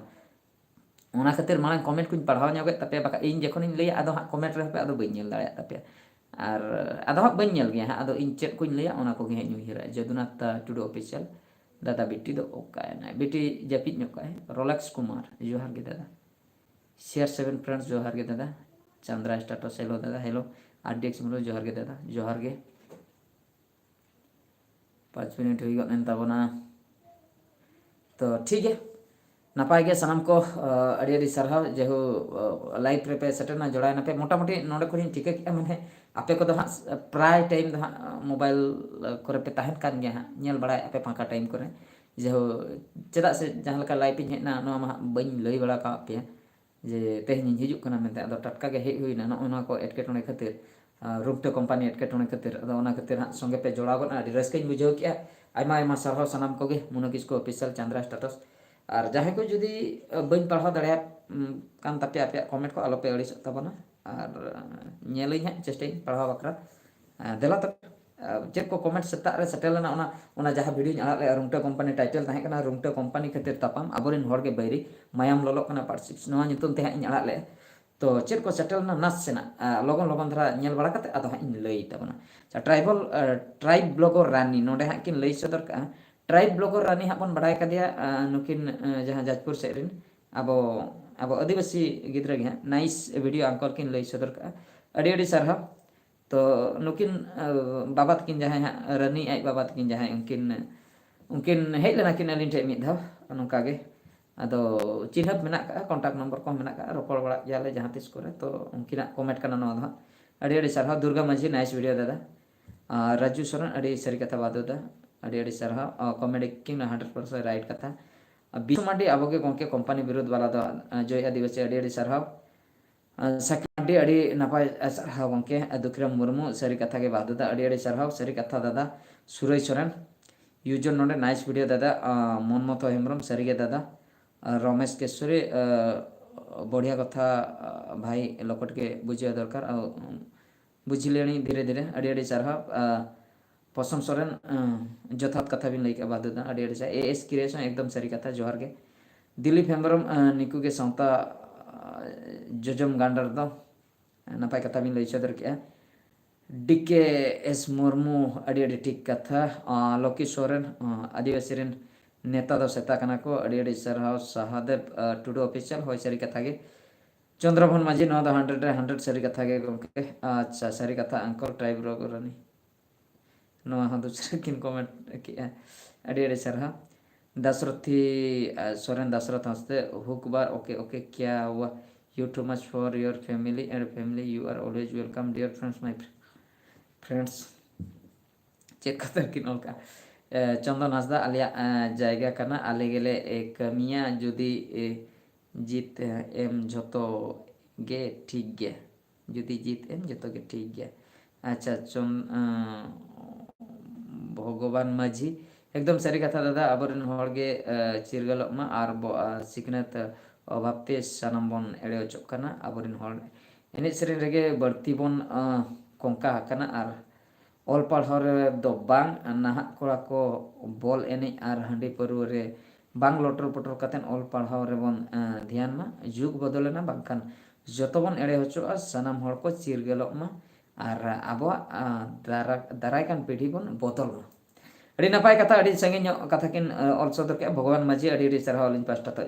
ᱚᱱᱟ ᱠᱷᱟᱹᱛᱤᱨ ᱢᱟᱲᱟᱝ ᱠᱚᱢᱮᱱᱴ ᱠᱚᱧ ᱯᱟᱲᱦᱟᱣ ᱧᱚᱜᱮᱫ ᱛᱟᱯᱮᱭᱟ, ᱵᱟᱠᱷᱟᱱ ᱤᱧ ᱡᱚᱠᱷᱚᱱᱤᱧ ᱞᱟᱹᱭᱟ ᱟᱫᱚ ᱦᱟᱸᱜ ᱠᱚᱢᱮᱱᱴ ᱨᱮ ᱟᱫᱚ ᱵᱟᱹᱧ ᱧᱮᱞ ᱫᱟᱲᱮᱭᱟᱜ ᱛᱟᱯᱮᱭᱟ᱾ ᱟᱨ ᱟᱫᱚ ᱦᱟᱸᱜ ᱵᱟᱹᱧ ᱧᱮᱞ ᱜᱮᱭᱟ ᱦᱟᱸᱜ, ᱟᱫᱚ ᱤᱧ ᱪᱮᱫ ᱠᱚᱧ ᱞᱟᱹᱭᱟ ᱚᱱᱟ ᱠᱚᱜᱮ ᱦᱟᱸᱜ ᱤᱧ ᱩᱭᱦᱟᱹᱨᱟ᱾ ᱡᱚᱫᱩᱱᱟᱛᱷ ᱴᱩᱰᱩ ᱚᱯᱷᱤᱥᱤᱭᱟᱞ, ᱫᱟᱫᱟ ᱵᱤᱴᱤ ᱫᱚ ᱚᱠᱟᱭᱮᱱᱟᱭ? ᱵᱤᱴᱤ ᱡᱟᱹᱯᱤᱫ ᱧᱚᱜ ᱠᱟᱜᱼᱟᱭ᱾ ᱨᱳᱞᱮᱠᱥ ᱠᱩᱢᱟᱨ, ᱡᱚᱦᱟᱨ ᱜᱮ ᱫᱟᱫᱟ᱾ ᱥᱤᱭᱟᱨ ᱥᱮᱵᱷᱮᱱ ᱯᱷᱨᱮᱱᱰᱥ, ᱡᱚᱦᱟᱨ ᱜᱮ ᱫᱟᱫᱟ᱾ ᱪᱟᱸᱫᱽᱨᱟ ᱥᱴᱟᱴᱚᱥ, ᱦᱮᱞᱳ ᱫᱟᱫᱟ, ᱦᱮᱞᱳ᱾ ᱟᱨ ᱰᱤ ᱮᱠᱥ ᱢᱩᱨᱢᱩ, ᱡᱚᱦᱟᱨ ᱜᱮ ᱫᱟᱫᱟ, ᱡᱚᱦᱟᱨ ᱜᱮ᱾ ᱯᱟᱸᱪ ᱢᱤᱱᱤᱴ ᱦᱩᱭ ᱜᱚᱫ ᱮᱱ ᱛᱟᱵᱚᱱᱟ᱾ ᱛᱚ ᱴᱷᱤᱠ ᱜᱮᱭᱟ, ᱱᱟᱯᱟᱭ ᱜᱮ ᱥᱟᱱᱟᱢ ᱠᱚ, ᱟᱹᱰᱤ ᱟᱹᱰᱤ ᱥᱟᱨᱦᱟᱣ᱾ ᱡᱮᱦᱳ, ᱞᱟᱭᱤᱵᱷ ᱨᱮᱯᱮ ᱥᱮᱴᱮᱨᱱᱟ, ᱡᱚᱲᱟᱣᱮᱱᱟᱯᱮ᱾ ᱢᱚᱴᱟᱢᱩᱴᱤ ᱱᱚᱰᱮ ᱠᱷᱚᱱᱤᱧ ᱴᱷᱤᱠᱟᱹ ᱠᱮᱜᱼᱟ, ᱢᱟᱱᱮ ᱟᱯᱮ ᱠᱚᱫᱚ ᱦᱟᱸᱜ ᱯᱨᱟᱭ ᱴᱟᱭᱤᱢ ᱫᱚ ᱦᱟᱸᱜ ᱢᱳᱵᱟᱭᱤᱞ ᱠᱚᱨᱮ ᱯᱮ ᱛᱟᱦᱮᱱ ᱠᱟᱱ ᱜᱮᱭᱟ ᱦᱟᱸᱜ, ᱧᱮᱞ ᱵᱟᱲᱟᱭᱮᱫᱼᱟ ᱯᱮ ᱯᱷᱟᱸᱠᱟ ᱴᱟᱭᱤᱢ ᱠᱚᱨᱮ᱾ ᱡᱮᱦᱳ, ᱪᱮᱫᱟᱜ ᱥᱮ ᱡᱟᱦᱟᱸ ᱞᱮᱠᱟ ᱞᱟᱭᱤᱵᱷ ᱤᱧ ᱦᱮᱡ ᱮᱱᱟ, ᱱᱚᱣᱟ ᱢᱟ ᱦᱟᱸᱜ ᱵᱟᱹᱧ ᱞᱟᱹᱭ ᱵᱟᱲᱟ ᱠᱟᱣᱟᱫ ᱯᱮᱭᱟ ᱡᱮ ᱛᱮᱦᱮᱧ ᱤᱧ ᱦᱤᱡᱩᱜ ᱠᱟᱱᱟ ᱢᱮᱱᱛᱮ, ᱟᱫᱚ ᱴᱟᱴᱠᱟ ᱜᱮ ᱦᱮᱡ ᱦᱩᱭᱱᱟ᱾ ᱱᱚᱜᱼᱚ ᱱᱚᱣᱟ ᱠᱚ ᱮᱴᱠᱮᱴᱚᱬᱮ ᱠᱷᱟᱹᱛᱤᱨ, ᱨᱩᱝᱴᱟᱹ ᱠᱳᱢᱯᱟᱱᱤ ᱮᱴᱠᱮᱴᱚᱬᱮ ᱠᱷᱟᱹᱛᱤᱨ, ᱟᱫᱚ ᱚᱱᱟ ᱠᱷᱟᱹᱛᱤᱨ ᱦᱟᱸᱜ ᱥᱚᱸᱜᱮ ᱯᱮ ᱡᱚᱲᱟᱣ ᱜᱚᱫ ᱮᱱᱟ, ᱟᱹᱰᱤ ᱨᱟᱹᱥᱠᱟᱹᱧ ᱵᱩᱡᱷᱟᱹᱣ ᱠᱮᱜᱼᱟ᱾ ᱟᱭᱢᱟ ᱟᱭᱢᱟ ᱥᱟᱨᱦᱟᱣ ᱥᱟᱱᱟᱢ ᱠᱚᱜᱮ, ᱢᱩᱱᱟ ᱠᱤᱥᱠᱩ ᱚᱯᱷᱤᱥᱤᱭᱟᱞ, ᱪᱟᱸᱫᱽᱨᱟ ᱥᱴᱟᱴᱚᱥ᱾ ᱟᱨ ᱡᱟᱦᱟᱸᱭ ᱠᱚ ᱡᱩᱫᱤ ᱵᱟᱹᱧ ᱯᱟᱲᱦᱟᱣ ᱫᱟᱲᱮᱭᱟᱜ ᱠᱟᱱ ᱛᱟᱯᱮᱭᱟ ᱟᱯᱮᱭᱟᱜ ᱠᱚᱢᱮᱱᱴ ᱠᱚ, ᱟᱞᱚᱯᱮ ᱟᱹᱲᱤᱥᱚᱜ ᱛᱟᱵᱚᱱᱟ᱾ ᱟᱨ ᱧᱮᱞᱟᱹᱧ ᱦᱟᱸᱜ, ᱪᱮᱥᱴᱟᱭᱟᱹᱧ ᱯᱟᱲᱦᱟᱣ ᱵᱟᱠᱷᱨᱟ᱾ ᱫᱮᱞᱟ ᱛᱚᱵᱮ, ᱪᱮᱫ ᱠᱚ ᱠᱚᱢᱮᱱᱴ ᱥᱮᱛᱟᱜ ᱨᱮ ᱥᱮᱴᱮᱨ ᱞᱮᱱᱟ, ᱚᱱᱟ ᱚᱱᱟ ᱡᱟᱦᱟᱸ ᱵᱷᱤᱰᱤᱭᱳᱧ ᱟᱲᱟᱜ ᱞᱮᱜᱼᱟ, ᱨᱩᱝᱴᱟᱹ ᱠᱳᱢᱯᱟᱱᱤ, ᱴᱟᱭᱴᱮᱞ ᱛᱟᱦᱮᱸ ᱠᱟᱱᱟ ᱨᱩᱝᱴᱟᱹ ᱠᱳᱢᱯᱟᱱᱤ ᱠᱷᱟᱹᱛᱤᱨ ᱛᱟᱯᱟᱢ, ᱟᱵᱚᱨᱮᱱ ᱦᱚᱲ ᱜᱮ ᱵᱟᱹᱭᱨᱤ, ᱢᱟᱭᱟᱢ ᱞᱚᱞᱚᱜ ᱠᱟᱱᱟ ᱯᱟᱨᱴ ᱥᱤᱠᱥ, ᱱᱚᱣᱟ ᱧᱩᱛᱩᱢ ᱛᱮ ᱦᱟᱸᱜ ᱤᱧ ᱟᱲᱟᱜ ᱞᱮᱜᱼᱟ᱾ ᱛᱚ ᱪᱮᱫ ᱠᱚ ᱥᱮᱴᱮᱨ ᱞᱮᱱᱟ ᱱᱟᱥᱮᱱᱟᱜ ᱞᱚᱜᱚᱱ ᱞᱚᱜᱚᱱ ᱫᱷᱟᱨᱟ ᱧᱮᱞ ᱵᱟᱲᱟ ᱠᱟᱛᱮ ᱟᱫᱚ ᱦᱟᱸᱜ ᱤᱧ ᱞᱟᱹᱭ ᱛᱟᱵᱚᱱᱟ᱾ ᱟᱪᱪᱷᱟ, ᱴᱨᱟᱭᱵᱚᱞ, ᱴᱨᱟᱭᱤᱵᱽ ᱵᱞᱚᱜᱚᱨ ᱨᱟᱱᱤ ᱱᱚᱰᱮ ᱦᱟᱸᱜ ᱠᱤᱱ ᱞᱟᱹᱭ ᱥᱚᱫᱚᱨ ᱠᱟᱜᱼᱟ᱾ ᱴᱨᱟᱭᱤᱵᱽ ᱵᱞᱚᱜᱚᱨ ᱨᱟᱱᱤ ᱦᱟᱸᱜ ᱵᱚᱱ ᱵᱟᱲᱟᱭ ᱠᱟᱫᱮᱭᱟ, ᱱᱩᱠᱤᱱ ᱡᱟᱦᱟᱸ ᱡᱟᱡᱽᱯᱩᱨ ᱥᱮᱫ ᱨᱮᱱ ᱟᱵᱚ ᱟᱵᱚ ᱟᱹᱫᱤᱵᱟᱹᱥᱤ ᱜᱤᱫᱽᱨᱟᱹ ᱜᱮ ᱦᱟᱸᱜ, ᱱᱟᱭᱤᱥ ᱵᱷᱤᱰᱤᱭᱳ ᱟᱝᱠᱚᱨ ᱠᱤᱱ ᱞᱟᱹᱭ ᱥᱚᱫᱚᱨ ᱠᱟᱜᱼᱟ᱾ ᱟᱹᱰᱤ ᱟᱹᱰᱤ ᱥᱟᱨᱦᱟᱣ᱾ ᱛᱚ ᱱᱩᱠᱤᱱ ᱵᱟᱵᱟ ᱛᱟᱹᱠᱤᱱ ᱡᱟᱦᱟᱸᱭ ᱦᱟᱸᱜ, ᱨᱟᱹᱱᱤ ᱟᱡ ᱵᱟᱵᱟ ᱛᱟᱹᱠᱤᱱ ᱡᱟᱦᱟᱸᱭ, ᱩᱱᱠᱤᱱ ᱩᱱᱠᱤᱱ ᱦᱮᱡ ᱞᱮᱱᱟ ᱠᱤᱱ ᱟᱹᱞᱤᱧ ᱴᱷᱮᱱ ᱢᱤᱫ ᱫᱷᱟᱣ ᱱᱚᱝᱠᱟ ᱜᱮ᱾ ᱟᱫᱚ ᱪᱤᱱᱦᱟᱹᱯ ᱢᱮᱱᱟᱜ ᱠᱟᱜᱼᱟ, ᱠᱚᱱᱴᱟᱠᱴ ᱱᱚᱢᱵᱚᱨ ᱠᱚᱦᱚᱸ ᱢᱮᱱᱟᱜ ᱠᱟᱜᱼᱟ, ᱨᱚᱯᱚᱲ ᱵᱟᱲᱟᱜ ᱜᱮᱭᱟᱞᱮ ᱡᱟᱦᱟᱸ ᱛᱤᱥ ᱠᱚᱨᱮ᱾ ᱛᱚ ᱩᱱᱠᱤᱱᱟᱜ ᱠᱚᱢᱮᱱᱴ ᱠᱟᱱᱟ ᱱᱚᱣᱟ ᱫᱚ ᱦᱟᱸᱜ᱾ ᱟᱹᱰᱤ ᱟᱹᱰᱤ ᱥᱟᱨᱦᱟᱣ ᱫᱩᱨᱜᱟ ᱢᱟᱹᱡᱷᱤ, ᱱᱟᱭᱤᱥ ᱵᱷᱤᱰᱤᱭᱳ ᱫᱟᱫᱟ᱾ ᱟᱨ ᱨᱟᱡᱩ ᱥᱚᱨᱮᱱ, ᱟᱹᱰᱤ ᱥᱟᱹᱨᱤ ᱠᱟᱛᱷᱟ ᱵᱟᱫᱩ ᱫᱟ, ᱟᱹᱰᱤ ᱟᱹᱰᱤ ᱥᱟᱨᱦᱟᱣ᱾ ᱠᱚᱢᱮᱰᱤ ᱠᱤᱝ ᱦᱟᱱᱰᱨᱮᱰ ᱯᱟᱨᱥᱮᱱᱴ ᱨᱟᱭᱤᱴ ᱠᱟᱛᱷᱟ᱾ ᱟᱨ ᱵᱤᱥᱩ ᱢᱟᱱᱰᱤ, ᱟᱵᱚ ᱜᱮ ᱜᱚᱢᱠᱮ ᱠᱳᱢᱯᱟᱱᱤ ᱵᱤᱨᱩᱫᱷ ᱵᱟᱞᱟ ᱫᱚ, ᱡᱚᱭ ᱟᱹᱫᱤᱵᱟᱹᱥᱤ, ᱟᱹᱰᱤ ᱟᱹᱰᱤ ᱥᱟᱨᱦᱟᱣ᱾ ᱥᱟᱠᱤᱵ ᱢᱟᱱᱰᱤ, ᱟᱹᱰᱤ ᱱᱟᱯᱟᱭ ᱥᱟᱨᱦᱟᱣ ᱜᱚᱢᱠᱮ᱾ ᱫᱩᱠᱷᱤᱨᱟᱢ ᱢᱩᱨᱢᱩ, ᱥᱟᱹᱨᱤ ᱠᱟᱛᱷᱟ ᱜᱮ ᱵᱟᱫᱩ ᱫᱟ, ᱟᱹᱰᱤ ᱟᱹᱰᱤ ᱥᱟᱨᱦᱟᱣ, ᱥᱟᱹᱨᱤ ᱠᱟᱛᱷᱟ ᱫᱟᱫᱟ᱾ ᱥᱩᱨᱟᱹᱭ ᱥᱚᱨᱮᱱ, ᱭᱩᱡᱚᱨ ᱱᱚᱰᱮ, ᱱᱟᱭᱤᱥ ᱵᱷᱤᱰᱤᱭᱳ ᱫᱟᱫᱟ᱾ ᱢᱚᱱᱢᱚᱛᱚ ᱦᱮᱢᱵᱨᱚᱢ, ᱥᱟᱹᱨᱤ ᱜᱮ ᱫᱟᱫᱟ᱾ ᱨᱚᱢᱮᱥ ᱠᱮᱥᱚᱨᱤ, ᱵᱚᱲᱦᱤᱭᱟ ᱠᱟᱛᱷᱟ ᱵᱷᱟᱭ, ᱞᱚᱠᱚᱴ ᱜᱮ ᱵᱩᱡᱷᱟᱹᱣ ᱫᱚᱨᱠᱟᱨ᱾ ᱵᱩᱡᱷᱤᱞᱮᱱᱤᱧ ᱫᱷᱤᱨᱮ ᱫᱷᱤᱨᱮ᱾ ᱟᱹᱰᱤ ᱟᱹᱰᱤ ᱥᱟᱨᱦᱟᱣ᱾ ᱟᱸ, ᱯᱚᱥᱚᱢ ᱥᱚᱨᱮᱱ, ᱟᱸ, ᱡᱚᱛᱷᱟᱛ ᱠᱟᱛᱷᱟ ᱵᱤᱱ ᱞᱟᱹᱭ ᱠᱮᱜᱼᱟ ᱵᱟᱫᱩ ᱫᱟ, ᱟᱹᱰᱤ ᱟᱹᱰᱤ ᱥᱟᱨᱦᱟᱣ᱾ ᱮ ᱮᱥ ᱠᱨᱤᱭᱮᱥᱚᱱ, ᱮᱠᱫᱚᱢ ᱥᱟᱹᱨᱤ ᱠᱟᱛᱷᱟ, ᱡᱚᱦᱟᱨ ᱜᱮ᱾ ᱫᱤᱞᱤᱯ ᱦᱮᱢᱵᱨᱚᱢ, ᱟᱸ, ᱱᱤᱠᱩ ᱜᱮ ᱥᱟᱶᱛᱟ, ᱟᱸ, ᱡᱚᱡᱚᱢ ᱜᱟᱱᱰᱟᱨ ᱫᱚ, ᱱᱟᱯᱟᱭ ᱠᱟᱛᱷᱟ ᱵᱤᱱ ᱞᱟᱹᱭ ᱥᱚᱫᱚᱨ ᱠᱮᱜᱼᱟ᱾ ᱰᱤ ᱠᱮ ᱮᱥ ᱢᱩᱨᱢᱩ, ᱟᱹᱰᱤ ᱟᱹᱰᱤ ᱴᱷᱤᱠ ᱠᱟᱛᱷᱟ᱾ ᱟᱸ, ᱞᱚᱠᱤ ᱥᱚᱨᱮᱱ, ᱟᱸ, ᱟᱹᱫᱤᱵᱟᱹᱥᱤ ᱨᱮᱱ ᱱᱮᱛᱟ ᱫᱚ ᱥᱮᱛᱟ ᱠᱟᱱᱟ ᱠᱚ, ᱟᱹᱰᱤ ᱟᱹᱰᱤ ᱥᱟᱨᱦᱟᱣ᱾ ᱥᱟᱦᱟᱫᱮᱵ, ᱟᱸ, ᱴᱩᱰᱩ ᱚᱯᱷᱤᱥᱤᱭᱟᱞ, ᱦᱳᱭ, ᱥᱟᱹᱨᱤ ᱠᱟᱛᱷᱟ ᱜᱮ᱾ ᱪᱚᱱᱫᱨᱚᱵᱷᱚᱱ ᱢᱟᱹᱡᱷᱤ, ᱱᱚᱣᱟ ᱫᱚ ᱦᱟᱱᱰᱨᱮᱰ ᱨᱮ ᱦᱟᱱᱰᱨᱮᱰ ᱥᱟᱹᱨᱤ ᱠᱟᱛᱷᱟ ᱜᱮ ᱜᱚᱢᱠᱮ᱾ ᱟᱪᱪᱷᱟ, ᱥᱟᱹᱨᱤ ᱠᱟᱛᱷᱟ, ᱟᱝᱠᱚᱞ ᱴᱨᱟᱭᱤᱵᱽ ᱨᱚᱜᱽ ᱨᱟᱱᱤ᱾ ᱱᱚᱣᱟ ᱦᱚᱸ ᱫᱩᱥᱨᱟ ᱠᱤᱱ ᱠᱚᱢᱮᱱᱴ ᱠᱮᱜᱼᱟ᱾ ᱟᱹᱰᱤ ᱟᱹᱰᱤ ᱥᱟᱨᱦᱟᱣ᱾ ᱫᱟᱥᱨᱚᱛᱷᱤ, ᱟᱸ, ᱥᱚᱨᱮᱱ ᱫᱟᱥᱨᱚᱛᱷ ᱦᱟᱸᱥᱫᱟ, ᱦᱩᱠᱵᱟᱨ, okay, okay, ᱠᱭᱟ ᱦᱩᱣᱟ? You too much for your family and family, you are always welcome, dear friends, my friends. ᱪᱮᱫ ᱠᱟᱛᱷᱟ ᱠᱤᱱ ᱚᱞ ᱠᱟᱜᱼᱟ? ᱮ, ᱪᱚᱱᱫᱚᱱ ᱦᱟᱸᱥᱫᱟ, ᱟᱞᱮᱭᱟᱜ, ᱮ, ᱡᱟᱭᱜᱟ ᱠᱟᱱᱟ, ᱟᱞᱮ ᱜᱮᱞᱮ, ᱮ, ᱠᱟᱹᱢᱤᱭᱟ, ᱡᱩᱫᱤ, ᱮ, ᱡᱤᱛ, ᱮ, ᱮᱢ, ᱡᱷᱚᱛᱚ ᱜᱮ ᱴᱷᱤᱠ ᱜᱮᱭᱟ᱾ ᱡᱩᱫᱤ ᱡᱤᱛ ᱮᱢ, ᱡᱚᱛᱚ ᱜᱮ ᱴᱷᱤᱠ ᱜᱮᱭᱟ᱾ ᱟᱪᱪᱷᱟ, ᱪᱚᱱ-, ᱟᱸ, ᱵᱷᱚᱜᱚᱵᱟᱱ ᱢᱟᱹᱡᱷᱤ, ᱮᱠᱫᱚᱢ ᱥᱟᱹᱨᱤ ᱠᱟᱛᱷᱟ ᱫᱟᱫᱟ, ᱟᱵᱚᱨᱮᱱ ᱦᱚᱲ ᱜᱮ, ᱟᱸ, ᱪᱤᱨᱜᱟᱹᱞᱚᱜ ᱢᱟ ᱟᱨ ᱵᱚ-, ᱟᱸ, ᱥᱤᱠᱷᱱᱟᱹᱛ ᱚᱵᱷᱟᱵ ᱛᱮ ᱥᱟᱱᱟᱢ ᱵᱚᱱ ᱮᱲᱮ ᱦᱚᱪᱚᱜ ᱠᱟᱱᱟ᱾ ᱟᱵᱚᱨᱮᱱ ᱦᱚᱲ ᱮᱱᱮᱡ ᱥᱮᱨᱮᱧ ᱨᱮᱜᱮ ᱵᱟᱹᱲᱛᱤ ᱵᱚᱱ, ᱟᱸ, ᱠᱚᱝᱠᱟ ᱟᱠᱟᱱᱟ ᱟᱨ ᱚᱞ ᱯᱟᱲᱦᱟᱣ ᱨᱮ ᱫᱚ ᱵᱟᱝ᱾ ᱱᱟᱦᱟᱜ ᱠᱚᱲᱟ ᱠᱚ ᱵᱚᱞ ᱮᱱᱮᱡ ᱟᱨ ᱦᱟᱺᱰᱤ ᱯᱟᱹᱨᱣᱟᱹ ᱨᱮ ᱵᱟᱝ ᱞᱚᱴᱚᱨ ᱯᱚᱴᱚᱨ ᱠᱟᱛᱮᱫ ᱚᱞ ᱯᱟᱲᱦᱟᱣ ᱨᱮᱵᱚᱱ, ᱟᱸ, ᱫᱷᱮᱭᱟᱱ ᱢᱟ᱾ ᱡᱩᱜᱽ ᱵᱚᱫᱚᱞᱮᱱᱟ, ᱵᱟᱝᱠᱷᱟᱱ ᱡᱚᱛᱚ ᱵᱚᱱ ᱮᱲᱮ ᱦᱚᱪᱚᱜᱼᱟ, ᱥᱟᱱᱟᱢ ᱦᱚᱲ ᱠᱚ ᱪᱤᱨᱜᱟᱹᱞᱚᱜ ᱢᱟ ᱟᱨ ᱟᱵᱚᱣᱟᱜ, ᱟᱸ, ᱫᱟᱨᱟ-, ᱫᱟᱨᱟᱭ ᱠᱟᱱ ᱯᱤᱲᱦᱤ ᱵᱚᱱ ᱵᱚᱫᱚᱞ ᱢᱟ᱾ ᱟᱹᱰᱤ ᱱᱟᱯᱟᱭ ᱠᱟᱛᱷᱟ, ᱟᱹᱰᱤ ᱥᱟᱺᱜᱤᱧ ᱧᱚᱜ ᱠᱟᱛᱷᱟ ᱠᱤᱱ, ᱟᱸ, ᱚᱞ ᱥᱚᱫᱚᱨ ᱠᱮᱜᱼᱟ᱾ ᱵᱷᱚᱜᱚᱵᱟᱱ ᱢᱟᱹᱡᱷᱤ, ᱟᱹᱰᱤ ᱟᱹᱰᱤ ᱥᱟᱨᱦᱟᱣ ᱟᱹᱞᱤᱧ ᱯᱟᱥᱴᱟ ᱛᱮ᱾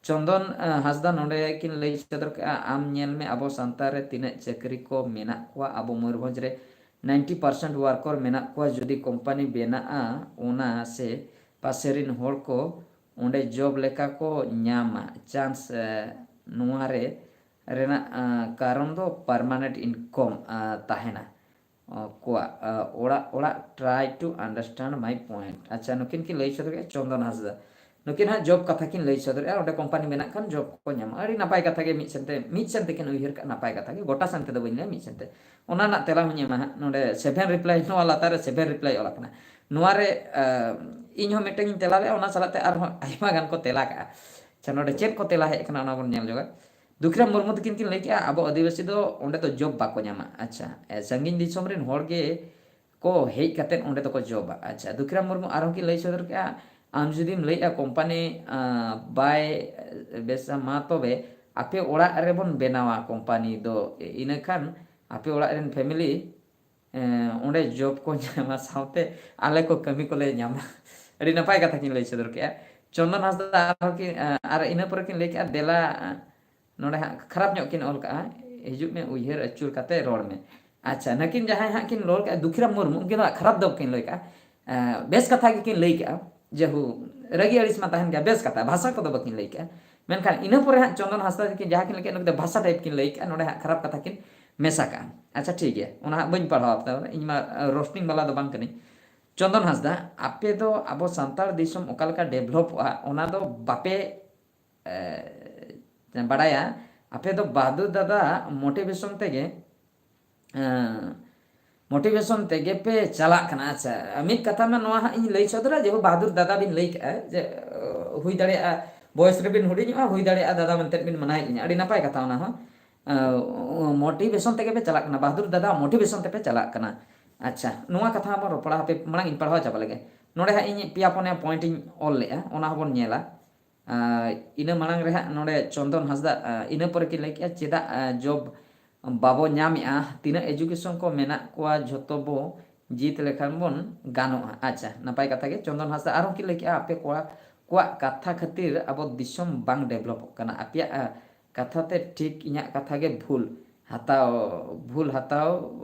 ᱪᱚᱱᱫᱚᱱ, ᱟᱸ, ᱦᱟᱸᱥᱫᱟ ᱱᱚᱰᱮ ᱠᱤᱱ ᱞᱟᱹᱭ ᱥᱚᱫᱚᱨ ᱠᱮᱜᱼᱟ, ᱟᱢ ᱧᱮᱞ ᱢᱮ, ᱟᱵᱚ ᱥᱟᱱᱛᱟᱲ ᱨᱮ ᱛᱤᱱᱟᱹᱜ ᱪᱟᱹᱠᱨᱤ ᱠᱚ ᱢᱮᱱᱟᱜ ᱠᱚᱣᱟ? ᱟᱵᱚ ᱢᱚᱭᱩᱨᱵᱷᱚᱸᱡᱽ ᱨᱮ ninety percent worker ᱢᱮᱱᱟᱜ ᱠᱚᱣᱟ᱾ ᱡᱩᱫᱤ ᱠᱳᱢᱯᱟᱱᱤ ᱵᱮᱱᱟᱜᱼᱟ, ᱚᱱᱟ ᱥᱮ ᱯᱟᱥᱮ ᱨᱤᱱ ᱦᱚᱲ ᱠᱚ ᱚᱸᱰᱮ ᱡᱚᱵ ᱞᱮᱠᱟ ᱠᱚ ᱧᱟᱢᱟ᱾ ᱪᱟᱱᱥ, ᱮ, ᱱᱚᱣᱟ ᱨᱮ ᱨᱮᱱᱟᱜ, ᱟ, ᱠᱟᱨᱚᱱ ᱫᱚ permanent income, ᱟ, ᱛᱟᱦᱮᱱᱟ, ᱟ, ᱠᱚᱣᱟᱜ, ᱟ, ᱚᱲᱟᱜ, ᱚᱲᱟᱜ, try to understand my point᱾ ᱟᱪᱪᱷᱟ, ᱱᱩᱠᱤᱱ ᱠᱤᱱ ᱞᱟᱹᱭ ᱥᱚᱫᱚᱨᱮᱜᱼᱟ, ᱪᱚᱱᱫᱚᱱ ᱦᱟᱸᱥᱫᱟ᱾ ᱱᱩᱠᱤᱱ ᱦᱟᱸᱜ ᱡᱚᱵ ᱠᱟᱛᱷᱟ ᱠᱤᱱ ᱞᱟᱹᱭ ᱥᱚᱫᱚᱨᱮᱜᱼᱟ, ᱚᱸᱰᱮ ᱠᱳᱢᱯᱟᱱᱤ ᱢᱮᱱᱟᱜ ᱠᱷᱟᱱ ᱡᱚᱵ ᱠᱚ ᱧᱟᱢᱟ᱾ ᱟᱹᱰᱤ ᱱᱟᱯᱟᱭ ᱠᱟᱛᱷᱟ ᱜᱮ, ᱢᱤᱫ ᱥᱮᱱᱛᱮ, ᱢᱤᱫ ᱥᱮᱱ ᱛᱮᱠᱤᱱ ᱩᱭᱦᱟᱹᱨ ᱠᱟᱜᱼᱟ, ᱱᱟᱯᱟᱭ ᱠᱟᱛᱷᱟ ᱜᱮ, ᱜᱚᱴᱟ ᱥᱮᱱ ᱛᱮᱫᱚ ᱵᱟᱹᱧ ᱞᱟᱹᱭᱟ, ᱢᱤᱫ ᱥᱮᱱᱛᱮ᱾ ᱚᱱᱟ ᱨᱮᱱᱟᱜ ᱛᱮᱞᱟ ᱦᱚᱸᱧ ᱮᱢᱟ ᱦᱟᱸᱜ, ᱱᱚᱰᱮ seven reply, ᱱᱚᱣᱟ ᱞᱟᱛᱟᱨ ᱨᱮ seven reply ᱚᱞ ᱟᱠᱟᱱᱟ᱾ ᱱᱚᱣᱟ ᱨᱮ, ᱟ, ᱤᱧ ᱦᱚᱸ ᱢᱤᱫᱴᱟᱝ ᱤᱧ ᱛᱮᱞᱟ ᱞᱮᱜᱼᱟ, ᱚᱱᱟ ᱥᱟᱞᱟᱜ ᱛᱮ ᱟᱨᱦᱚᱸ ᱟᱭᱢᱟ ᱜᱟᱱ ᱠᱚ ᱛᱮᱞᱟ ᱠᱟᱜᱼᱟ᱾ ᱟᱪᱪᱷᱟ, ᱱᱚᱰᱮ ᱪᱮᱫ ᱠᱚ ᱛᱮᱞᱟ ᱦᱮᱡ ᱟᱠᱟᱱᱟ, ᱚᱱᱟ ᱵᱚᱱ ᱧᱮᱞ ᱧᱚᱜᱟ᱾ ᱫᱩᱠᱷᱤᱨᱟᱢ ᱢᱩᱨᱢᱩ ᱛᱟᱹᱠᱤᱱ ᱠᱤᱱ ᱞᱟᱹᱭ ᱠᱮᱜᱼᱟ, ᱟᱵᱚ ᱟᱹᱫᱤᱵᱟᱹᱥᱤ ᱫᱚ ᱚᱸᱰᱮ ᱫᱚ ᱡᱚᱵ ᱵᱟᱠᱚ ᱧᱟᱢᱟ᱾ ᱟᱪᱪᱷᱟ, ᱮ, ᱥᱟᱺᱜᱤᱧ ᱫᱤᱥᱚᱢ ᱨᱮᱱ ᱦᱚᱲ ᱜᱮ ᱠᱚ ᱦᱮᱡ ᱠᱟᱛᱮᱫ ᱚᱸᱰᱮ ᱫᱚᱠᱚ ᱡᱚᱵᱟ᱾ ᱟᱪᱪᱷᱟ, ᱫᱩᱠᱷᱤᱨᱟᱢ ᱢᱩᱨᱢᱩ ᱟᱨᱦᱚᱸ ᱠᱤᱱ ᱞᱟᱹᱭ ᱥᱚᱫᱚᱨ ᱠᱮᱜᱼᱟ, ᱟᱢ ᱡᱩᱫᱤᱢ ᱞᱟᱹᱭᱮᱜᱼᱟ ᱠᱳᱢᱯᱟᱱᱤ, ᱟ, ᱵᱟᱭ ᱵᱮᱥᱟ, ᱢᱟ ᱛᱚᱵᱮ ᱟᱯᱮ ᱚᱲᱟᱜ ᱨᱮᱵᱚᱱ ᱵᱮᱱᱟᱣᱟ ᱠᱳᱢᱯᱟᱱᱤ ᱫᱚ, ᱤᱱᱟᱹᱠᱷᱟᱱ ᱟᱯᱮ ᱚᱲᱟᱜ ᱨᱮᱱ ᱯᱷᱮᱢᱤᱞᱤ, ᱮ, ᱚᱸᱰᱮ ᱡᱚᱵ ᱠᱚ ᱧᱟᱢᱟ, ᱥᱟᱶᱛᱮ ᱟᱞᱮ ᱠᱚ ᱠᱟᱹᱢᱤ ᱠᱚᱞᱮ ᱧᱟᱢᱟ᱾ ᱟᱹᱰᱤ ᱱᱟᱯᱟᱭ ᱠᱟᱛᱷᱟ ᱠᱤᱱ ᱞᱟᱹᱭ ᱥᱚᱫᱚᱨ ᱠᱮᱜᱼᱟ᱾ ᱪᱚᱱᱫᱚᱱ ᱦᱟᱸᱥᱫᱟ ᱟᱨᱦᱚᱸ ᱠᱤᱱ, ᱟ, ᱟᱨ ᱤᱱᱟᱹ ᱯᱚᱨᱮ ᱠᱤᱱ ᱞᱟᱹᱭ ᱠᱮᱜᱼᱟ, ᱫᱮᱞᱟ, ᱟ, ᱱᱚᱰᱮ ᱦᱟᱸᱜ ᱠᱷᱟᱨᱟᱯ ᱧᱚᱜ ᱠᱤᱱ ᱚᱞ ᱠᱟᱜᱼᱟ, ᱦᱤᱡᱩᱜ ᱢᱮ ᱩᱭᱦᱟᱹᱨ ᱟᱹᱪᱩᱨ ᱠᱟᱛᱮ ᱨᱚᱲ ᱢᱮ᱾ ᱟᱪᱪᱷᱟ, ᱱᱟᱹᱠᱤᱱ ᱡᱟᱦᱟᱸᱭ ᱦᱟᱸᱜ ᱠᱤᱱ ᱨᱚᱲ ᱠᱟᱜᱼᱟ, ᱫᱩᱠᱷᱤᱨᱟᱢ ᱢᱩᱨᱢᱩ, ᱩᱱᱠᱤᱱ ᱫᱚ ᱦᱟᱸᱜ ᱠᱷᱟᱨᱟᱯ ᱫᱚ ᱵᱟᱹᱠᱤᱱ ᱞᱟᱹᱭ ᱠᱟᱜᱼᱟ, ᱮ, ᱵᱮᱥ ᱠᱟᱛᱷᱟ ᱜᱮᱠᱤᱱ ᱞᱟᱹᱭ ᱠᱟᱜᱼᱟ᱾ ᱡᱮᱦᱩ, ᱨᱟᱹᱜᱤ ᱟᱹᱲᱤᱥ ᱢᱟ ᱛᱟᱦᱮᱱ ᱜᱮᱭᱟ, ᱵᱮᱥ ᱠᱟᱛᱷᱟ, ᱵᱷᱟᱥᱟ ᱠᱚᱫᱚ ᱵᱟᱹᱠᱤᱱ ᱞᱟᱹᱭ ᱠᱟᱜᱼᱟ᱾ ᱢᱮᱱᱠᱷᱟᱱ ᱤᱱᱟᱹ ᱯᱚᱨᱮ ᱦᱟᱸᱜ ᱪᱚᱱᱫᱚᱱ ᱦᱟᱸᱥᱫᱟ ᱛᱟᱹᱠᱤᱱ ᱡᱟᱦᱟᱸ ᱠᱤᱱ ᱞᱟᱹᱭ ᱠᱮᱜᱼᱟ, ᱱᱚᱰᱮ ᱫᱚ ᱵᱷᱟᱥᱟ ᱴᱟᱭᱤᱯ ᱠᱤᱱ ᱞᱟᱹᱭ ᱠᱮᱜᱼᱟ, ᱱᱚᱰᱮ ᱦᱟᱸᱜ ᱠᱷᱟᱨᱟᱯ ᱠᱟᱛᱷᱟ ᱠᱤᱱ ᱢᱮᱥᱟ ᱠᱟᱜᱼᱟ᱾ ᱟᱪᱪᱷᱟ, ᱴᱷᱤᱠ ᱜᱮᱭᱟ, ᱚᱱᱟ ᱦᱟᱸᱜ ᱵᱟᱹᱧ ᱯᱟᱲᱦᱟᱣ ᱟᱯᱮ ᱠᱟᱱᱟ, ᱤᱧ ᱢᱟ, ᱟ, ᱨᱳᱥᱴᱤᱝ ᱵᱟᱞᱟ ᱫᱚ ᱵᱟᱝ ᱠᱟᱹᱱᱟᱹᱧ᱾ ᱪᱚᱱᱫᱚᱱ ᱦᱟᱸᱥᱫᱟ, ᱟᱯᱮ ᱫᱚ ᱟᱵᱚ ᱥᱟᱱᱛᱟᱲ ᱫᱤᱥᱚᱢ ᱚᱠᱟ ᱞᱮᱠᱟ ᱰᱮᱵᱷᱞᱚᱯᱚᱜᱼᱟ, ᱚᱱᱟ ᱫᱚ ᱵᱟᱯᱮ, ᱮ, ᱵᱟᱲᱟᱭᱟ᱾ ᱟᱯᱮ ᱫᱚ ᱵᱟᱦᱟᱫᱩᱨ ᱫᱟᱫᱟ ᱢᱳᱴᱤᱵᱷᱮᱥᱚᱱ ᱛᱮᱜᱮ, ᱮ, ᱢᱳᱴᱤᱵᱷᱮᱥᱚᱱ ᱛᱮᱜᱮ ᱯᱮ ᱪᱟᱞᱟᱜ ᱠᱟᱱᱟ᱾ ᱟᱪᱪᱷᱟ, ᱢᱤᱫ ᱠᱟᱛᱷᱟ ᱢᱟ ᱱᱚᱣᱟ ᱦᱟᱸᱜ ᱤᱧ ᱞᱟᱹᱭ ᱥᱚᱫᱚᱨᱟ, ᱡᱮᱦᱩ ᱵᱟᱦᱟᱫᱩᱨ ᱫᱟᱫᱟ ᱵᱤᱱ ᱞᱟᱹᱭ ᱠᱮᱜᱼᱟ ᱡᱮ, ᱮ, ᱦᱩᱭ ᱫᱟᱲᱮᱭᱟᱜᱼᱟ ᱵᱚᱭᱮᱥ ᱨᱮᱵᱤᱱ ᱦᱩᱰᱤᱧᱚᱜᱼᱟ, ᱦᱩᱭ ᱫᱟᱲᱮᱭᱟᱜᱼᱟ ᱫᱟᱫᱟ ᱢᱮᱱᱛᱮ ᱵᱤᱱ ᱢᱟᱱᱟᱭᱮᱫ ᱞᱤᱧᱟ, ᱟᱹᱰᱤ ᱱᱟᱯᱟᱭ ᱠᱟᱛᱷᱟ ᱚᱱᱟ ᱦᱚᱸ᱾ ᱮ, ᱢᱳᱴᱤᱵᱷᱮᱥᱚᱱ ᱛᱮᱜᱮ ᱯᱮ ᱪᱟᱞᱟᱜ ᱠᱟᱱᱟ, ᱵᱟᱦᱟᱫᱩᱨ ᱫᱟᱫᱟ ᱢᱳᱴᱤᱵᱷᱮᱥᱚᱱ ᱛᱮᱯᱮ ᱪᱟᱞᱟᱜ ᱠᱟᱱᱟ᱾ ᱟᱪᱪᱷᱟ, ᱱᱚᱣᱟ ᱠᱟᱛᱷᱟ ᱦᱚᱸᱵᱚᱱ ᱨᱚᱯᱚᱲᱟ, ᱦᱟᱯᱮ ᱢᱟᱲᱟᱝ ᱤᱧ ᱯᱟᱲᱦᱟᱣ ᱪᱟᱵᱟ ᱞᱮᱜᱮ᱾ ᱱᱚᱰᱮ ᱦᱟᱸᱜ ᱤᱧ ᱯᱮᱭᱟ ᱯᱩᱱᱭᱟ ᱯᱚᱭᱮᱱᱴ ᱤᱧ ᱚᱞ ᱞᱮᱜᱼᱟ, ᱚᱱᱟ ᱦᱚᱸᱵᱚᱱ ᱧᱮᱞᱟ᱾ ᱟᱨ ᱤᱱᱟᱹ ᱢᱟᱲᱟᱝ ᱨᱮ ᱦᱟᱸᱜ ᱱᱚᱰᱮ ᱪᱚᱱᱫᱚᱱ ᱦᱟᱸᱥᱫᱟ, ᱟ, ᱤᱱᱟᱹ ᱯᱚᱨᱮ ᱠᱤᱱ ᱞᱟᱹᱭ ᱠᱮᱜᱼᱟ, ᱪᱮᱫᱟᱜ, ᱟ, ᱡᱚᱵ ᱵᱟᱵᱚ ᱧᱟᱢᱮᱜᱼᱟ? ᱛᱤᱱᱟᱹᱜ ᱮᱡᱩᱠᱮᱥᱚᱱ ᱠᱚ ᱢᱮᱱᱟᱜ ᱠᱚᱣᱟ, ᱡᱷᱚᱛᱚ ᱵᱚ ᱡᱤᱛ ᱞᱮᱠᱷᱟᱱ ᱵᱚᱱ ᱜᱟᱱᱚᱜᱼᱟ᱾ ᱟᱪᱪᱷᱟ, ᱱᱟᱯᱟᱭ ᱠᱟᱛᱷᱟ ᱜᱮ᱾ ᱪᱚᱱᱫᱚᱱ ᱦᱟᱸᱥᱫᱟ ᱟᱨᱦᱚᱸ ᱠᱤᱱ ᱞᱟᱹᱭ ᱠᱮᱜᱼᱟ, ᱟᱯᱮ ᱠᱚᱲᱟ ᱠᱚᱣᱟᱜ ᱠᱟᱛᱷᱟ ᱠᱷᱟᱹᱛᱤᱨ ᱟᱵᱚ ᱫᱤᱥᱚᱢ ᱵᱟᱝ ᱰᱮᱵᱷᱞᱚᱯᱚᱜ ᱠᱟᱱᱟ᱾ ᱟᱯᱮᱭᱟᱜ, ᱟ, ᱠᱟᱛᱷᱟ ᱛᱮ ᱴᱷᱤᱠ, ᱤᱧᱟᱹᱜ ᱠᱟᱛᱷᱟ ᱜᱮ ᱵᱷᱩᱞ ᱦᱟᱛᱟᱣ, ᱵᱷᱩᱞ ᱦᱟᱛᱟᱣ